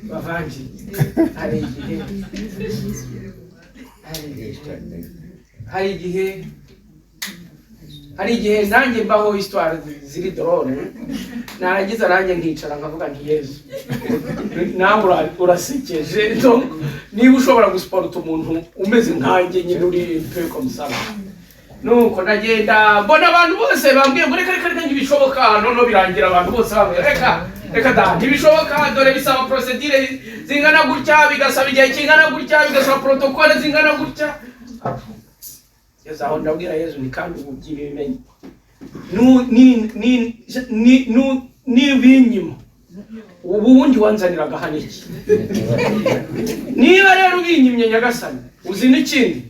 Bavangi, hari igihe nanjye mbaho histoire ziri drôle, narangiza nanjye nkicara nkavuga nti Yezu nawe urasekeje. Donc niba ushobora gusiporuta umuntu umeze nkanjye nyine uri peu comme ça. Nuko ndagenda mbona abantu bose bambwiye ngo reka, reka, reka, ntibishoboka. Noneho birangira abantu bose bambwiye reka, reka da, ntibishoboka, dore bisaba procédure zingana gutya, bigasaba igihe kingana gutya, bigasaba protocole zingana gutya. Yezu aho ndabwira Yezu ni kandi ubu by'ibimenye nu ni ni nu nibinyima, ubundi wanzaniraga hano iki? Niba rero ubinyimye Nyagasani, uzi n'ikindi,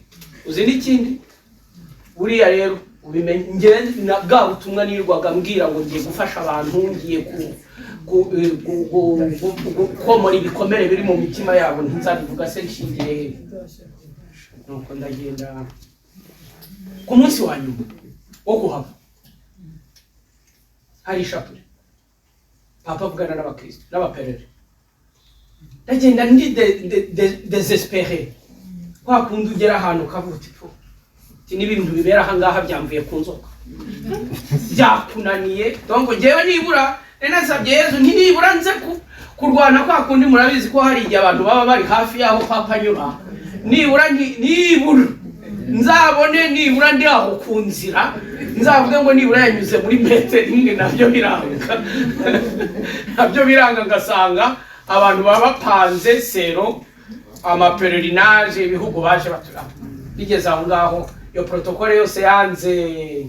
uzi n'ikindi, buriya rero ubimenye, njye na bwa butumwa nirirwaga mbwira ngo ngiye gufasha abantu, ngiye ku komora ibikomere biri mu mitima yabo, ntizabivuga se nshingiye he? Nuko ndagenda ku munsi wa nyuma wo kuhava, hari ishapure, Papa avugana n'abakristo n'abaperere. Ndagenda ndi désespéré, kwa kundi ugera ahantu ukavuga uti: "Pfu, uti n'ibintu bibera aha ngaha byamvuye ku nzoka, byakunaniye." Donc njyewe nibura nari nasabye Yezu nti nibura nze kurwana kwa kundi. Murabizi ko hari igihe abantu baba bari hafi y'aho papa anyura, nibura nibura nzabone, nibura ndi aho ku nzira, nzavuge ngo nibura yanyuze muri metero imwe. Nabyo biranga, nabyo biranga. Ngasanga abantu baba bapanze selon amapèlerinage, ibihugu baje baturamo. Bigeze aho ngaho, iyo protocole yose yanze,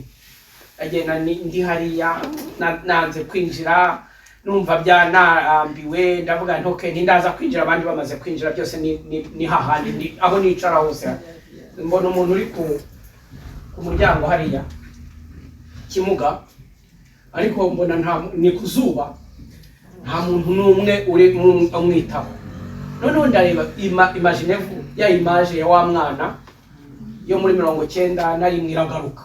agenda ndi hariya, nanze kwinjira, numva byanarambiwe. Ndavuga nti: "Okay, ntindaza kwinjira abandi bamaze kwinjira." Byose ni hahandi, ni aho nicara hose. Mbona umuntu uri ku muryango hariya, kimuga, ariko mbona nta, ni ku zuba, nta muntu n'umwe uri umwitaho. Noneho ndareba, imaginez-vous, ya image ya wa mwana yo muri 91 iragaruka.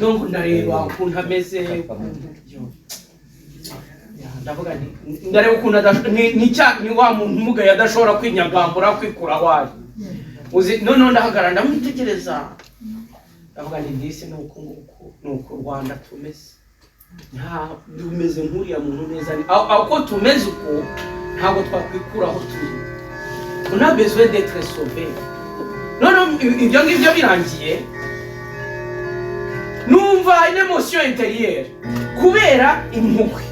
Donc ndareba ukuntu ameze, ya, ndavuga nti ndareba ukuntu ni wa muntu umugaye adashobora kwinyagambura, kwikura aho ari. Uzi, noneho ndahagarara, ndamwitegereza, ndavuga nti ndisi ni uku nguku, ni uku u Rwanda tumeze. Nta tumeze nk'uriya muntu neza. Aho uko tumeze uko, ntabwo twakwikura aho turi. On a besoin d'être sauvé. Noneho ibyo ngibyo birangiye, numva une émotion intérieure kubera impuhwe,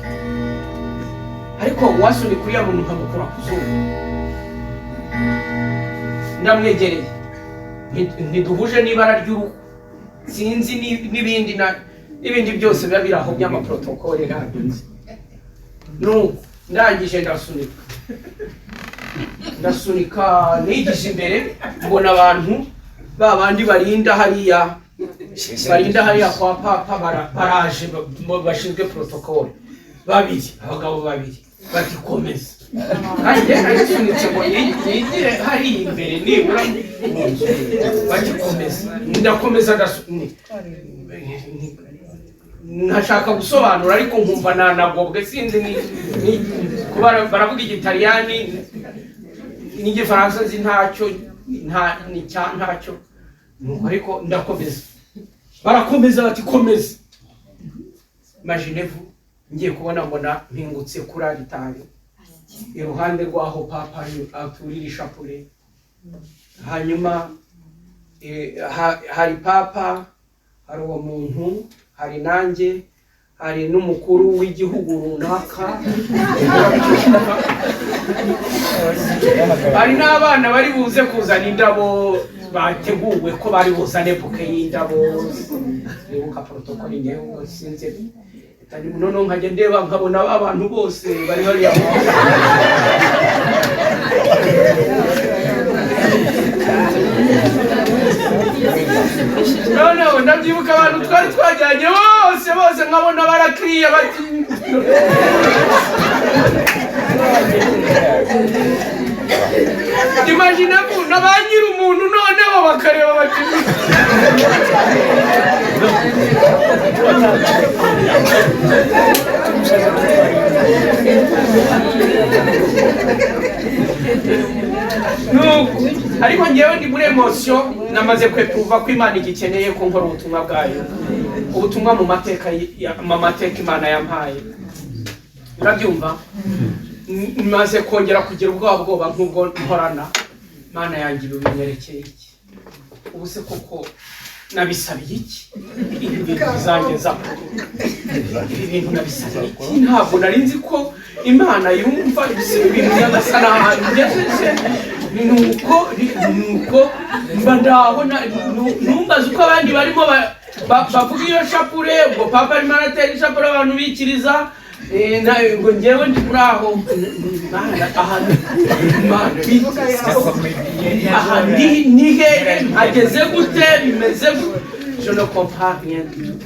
ariko uwasunika uriya muntu nkamukura ku zuba. Ndamwegereye, ntiduhuje n'ibara ry'uruhu, sinzi n'ibindi n'ibindi byose biba biri aho by'amaprotocole, ntabyo nzi. Nuko ndangije ndasunika, ndasunika, nigije imbere, mbona abantu ba bandi barinda hariya, barinda hariya kwa papa, baraje, bashinzwe protocole babiri, abagabo babiri, bati: "Komeza." Kandi njye narisunitse ngo nigire hariya imbere nibura mu nzu. Bati: "Komeza." Ndakomeza, nkashaka gusobanura, ariko nkumva nanagobwe, sinzi ni kuba baravuga Igitaliyani n'Igifaransa nzi ntacyo, nta ni cya ntacyo. Nuko ariko ndakomeza, barakomeza bati: "Komeza." Imaginez-vous, ngiye kubona mbona mpingutse kuri alitari iruhande rw'aho papa aturira ishapure. Hanyuma hari papa, hari uwo muntu, hari nanjye, hari n'umukuru w'igihugu runaka, hari n'abana bari buze kuzana indabo, bateguwe ko bari buzane bouquet y'indabo. Nibuka protocole, ngewe sinzi. Noneho nkajya ndeba nkabona abantu bose bari hariya. Noneho ndabyibuka, abantu twari twajyanye bose bose nkabona barakiriye bati: "Imagine na ba nyiri umuntu." Noneho bakareba bati: Nuko ariko ngewe ndi muri émotion, namaze kwéprouva ko Imana igikeneye ko nkora ubutumwa bwayo, ubutumwa mu mateka mu mateka Imana yampaye. Urabyumva, maze kongera kugira ubwoba, bwoba nk'ubwo nkorana. Mana yanjye, ibi binyerekeye iki? Ubu se koko nabisabiye iki? Ibi bintu bizangeza kure? Ibi bintu nabisabiye iki? Ntabwo nari nzi ko Imana yumva ibisi ibintu byagasa n'ahantu ngejeje. Nuko mba ndabona, numbaze uko abandi barimo bavuga iyo shapure. Ubwo papa arimo aratera ishapure, abantu bikiriza, ngo ngewe ndi muri aho. Mana, ahantu Mana aha ni hehe? Mpageze gute? Bimeze gute? Je ne comprends rien du tout.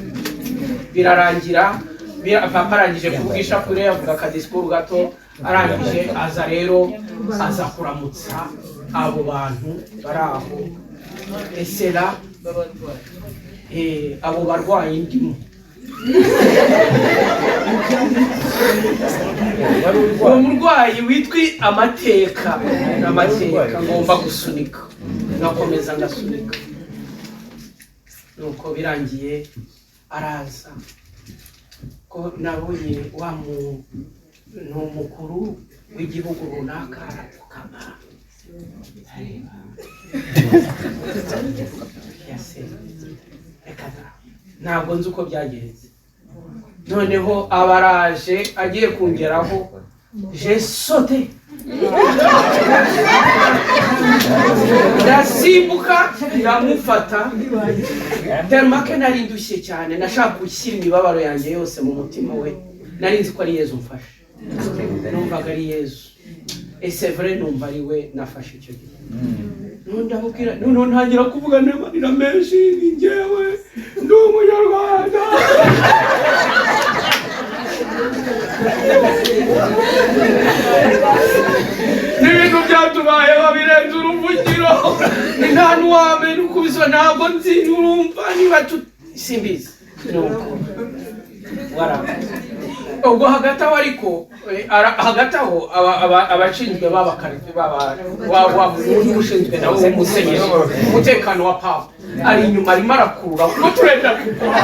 Birarangira, papa arangije kuvuga ishapure, avuga akadisikuru gato, arangije aza rero, aza kuramutsa abo bantu bari aho. Esera abo barwayi ndimo. Wari urwaye. Uwo murwayi witwa amateka, amateka ngomba gusunika, ngakomeza ngasunika. Nuko birangiye araza, ko nabonye wa muntu mukuru w'igihugu runaka arapfukama, areba yase. Reka da, ntabwo nzi uko byagenze. Noneho abaraje, agiye kungeraho, j'ai sauté, ndasimbuka, ndamufata, tellement que nari ndushye cyane. Nashaka gushyira imibabaro yanjye yose mu mutima we. Nari nzi ko ari Yezu mfashe, numvaga ari Yezu, et c'est vrai, numva ari we nafashe icyo gihe. Noneho ndamubwira, noneho ntangira kuvuga n'amarira menshi: "Ni njyewe, ndi Umunyarwanda." N'ibintu byatubayeho birenze uruvugiro, ni nta n'uwamenya uko bisa, ntabwo nzi, nurumva niba simbizi. Nuko wara ubwo hagati aho ariko hagati aho abashinzwe b'abakarite baba wa muntu ushinzwe nawe w'umusenyeri umutekano wa papa ari inyuma, arimo arakurura kuko turenda kugwa.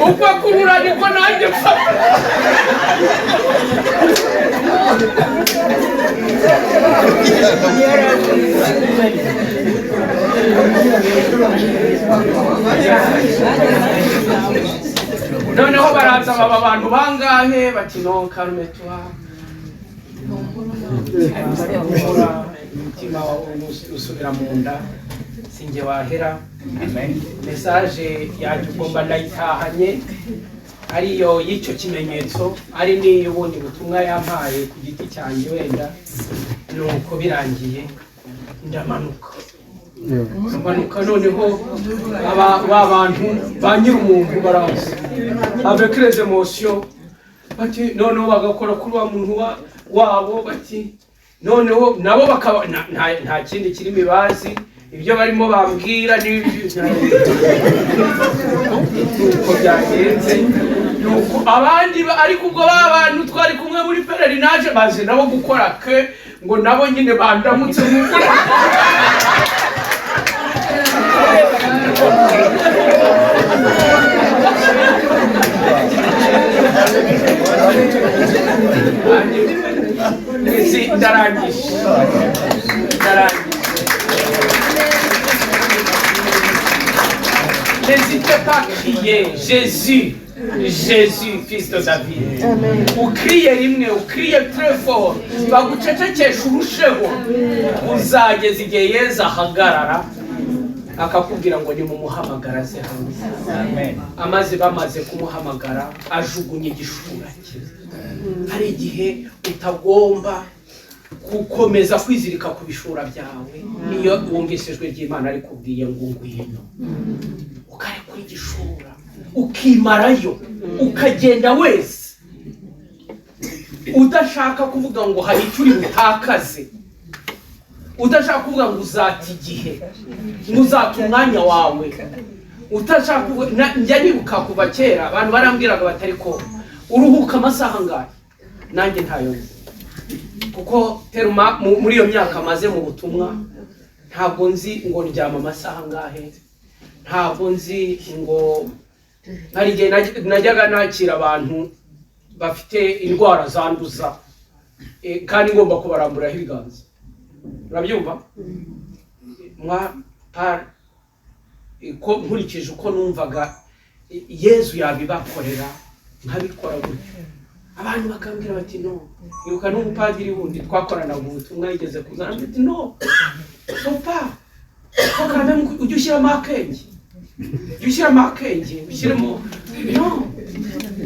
Uko akurura niko nanjye mfata. Noneho baraza, baba abantu bangahe, bati: "No, calme toi, umutima usubira mu nda, sinjye wahera." Message yanjye ugomba ndayitahanye, ariyo y'icyo kimenyetso, ari n'iy'ubundi butumwa yampaye ku giti cyanjye wenda. Nuko birangiye ndamanuka, ndamanuka. Noneho ba bantu ba nyir'umuntu baraza avec les émotions, bati, noneho bagakora kuri wa muntu wabo, bati noneho nabo bakaba nta kindi kirimi bazi, ibyo barimo bambwira nuko byagenze. Nuko abandi ariko ubwo ba bantu twari kumwe muri pèlerinage baje nabo gukora ke ngo nabo nyine bandamutse nk'uko. Ndarangije, ndarangije. N'hésitez pas à crier Jésus, Jésus, fils de David. Ukriye rimwe, ukriye très fort, bagucecekesha urusheho, uzageza igihe Yezu ahagarara akakubwira ngo nimumuhamagara aze hano. Amaze bamaze kumuhamagara ajugunya igishura cye. Hari igihe utagomba gukomeza kwizirika ku bishura byawe. Iyo wumvise ijwi ry'Imana rikubwiye ngo ngwino, ukarekura igishura, ukimarayo, ukagenda wese, udashaka kuvuga ngo hari icyo uri butakaze, udashaka kuvuga ngo uzata igihe, ngo uzata umwanya wawe, udashaka kuvuga. Njya nibuka kuva kera abantu barambwiraga batari ko uruhuka amasaha angahe? Nanjye ntayo nzi, kuko tellement muri iyo myaka maze mu butumwa ntabwo nzi ngo ndyama amasaha angahe, ntabwo nzi ngo. Hari igihe najyaga nakira abantu bafite indwara zanduza, kandi ngomba kubaramburaho ibiganza, urabyumva? Mwa par ko nkurikije uko numvaga Yezu yabibakorera, nkabikora gutyo, abantu bakambwira bati: "No." Ibuka n'umupadiri wundi twakoranaga ubutumwa yigeze kuzana ati: "No papa, ko quand même ujye ushyiramo akenge, ujye ushyiramo akenge, ushyiremo no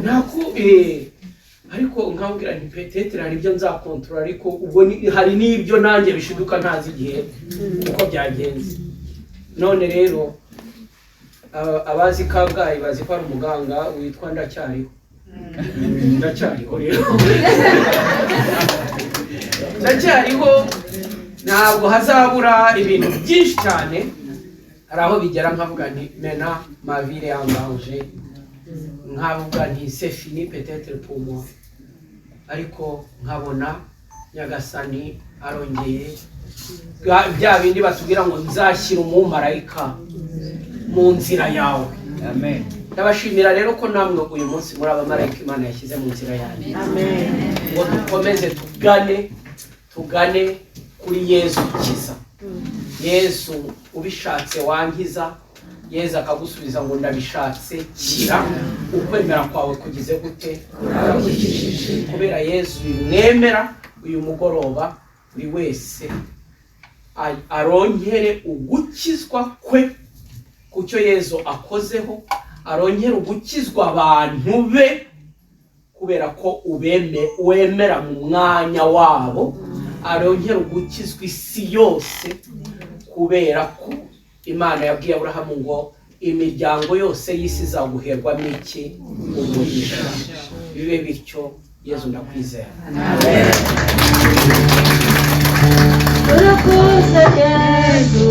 naku." Ariko nkabwira nti peut-être hari ibyo nzakontorora, ariko ubwo hari n'ibyo nanjye bishiduka ntazi igihe uko byagenze. None rero abazi Kabgayi bazi ko ari umuganga witwa Ndacyariho. Ndacyariho rero, ndacyariho. Ntabwo hazabura ibintu byinshi cyane. Hari aho bigera nkavuga nti mena ma vie en danger. Nkavuga nti: "C'est fini peut-être pour moi." Ariko nkabona Nyagasani arongeye, bya bindi batubwira ngo nzashyira umumarayika mu nzira yawe. Amen. Ndabashimira rero ko namwe uyu munsi muri abamarayika Imana yashyize mu nzira yanjye, ngo dukomeze tugane kuri Yezu ukiza. Yezu ubishatse wankiza. Yezu akagusubiza ngo: "Ndabishatse, kira, ukwemera kwawe kugize gute? Kuragukijije." Kubera Yezu mwemera, uyu mugoroba buri wese aronkere ugukizwa kwe ku cyo Yezu akozeho, aronkere ugukizwa abantu be kubera ko ubeme wemera mu mwanya wabo, aronkere ugukizwa isi yose kubera ko Imana yabwiye Aburahamu ngo imiryango yose y'isi izaguherwamo iki? Umugisha. Bibe bityo. Yezu, ndakwizera. Urakoze Yezu.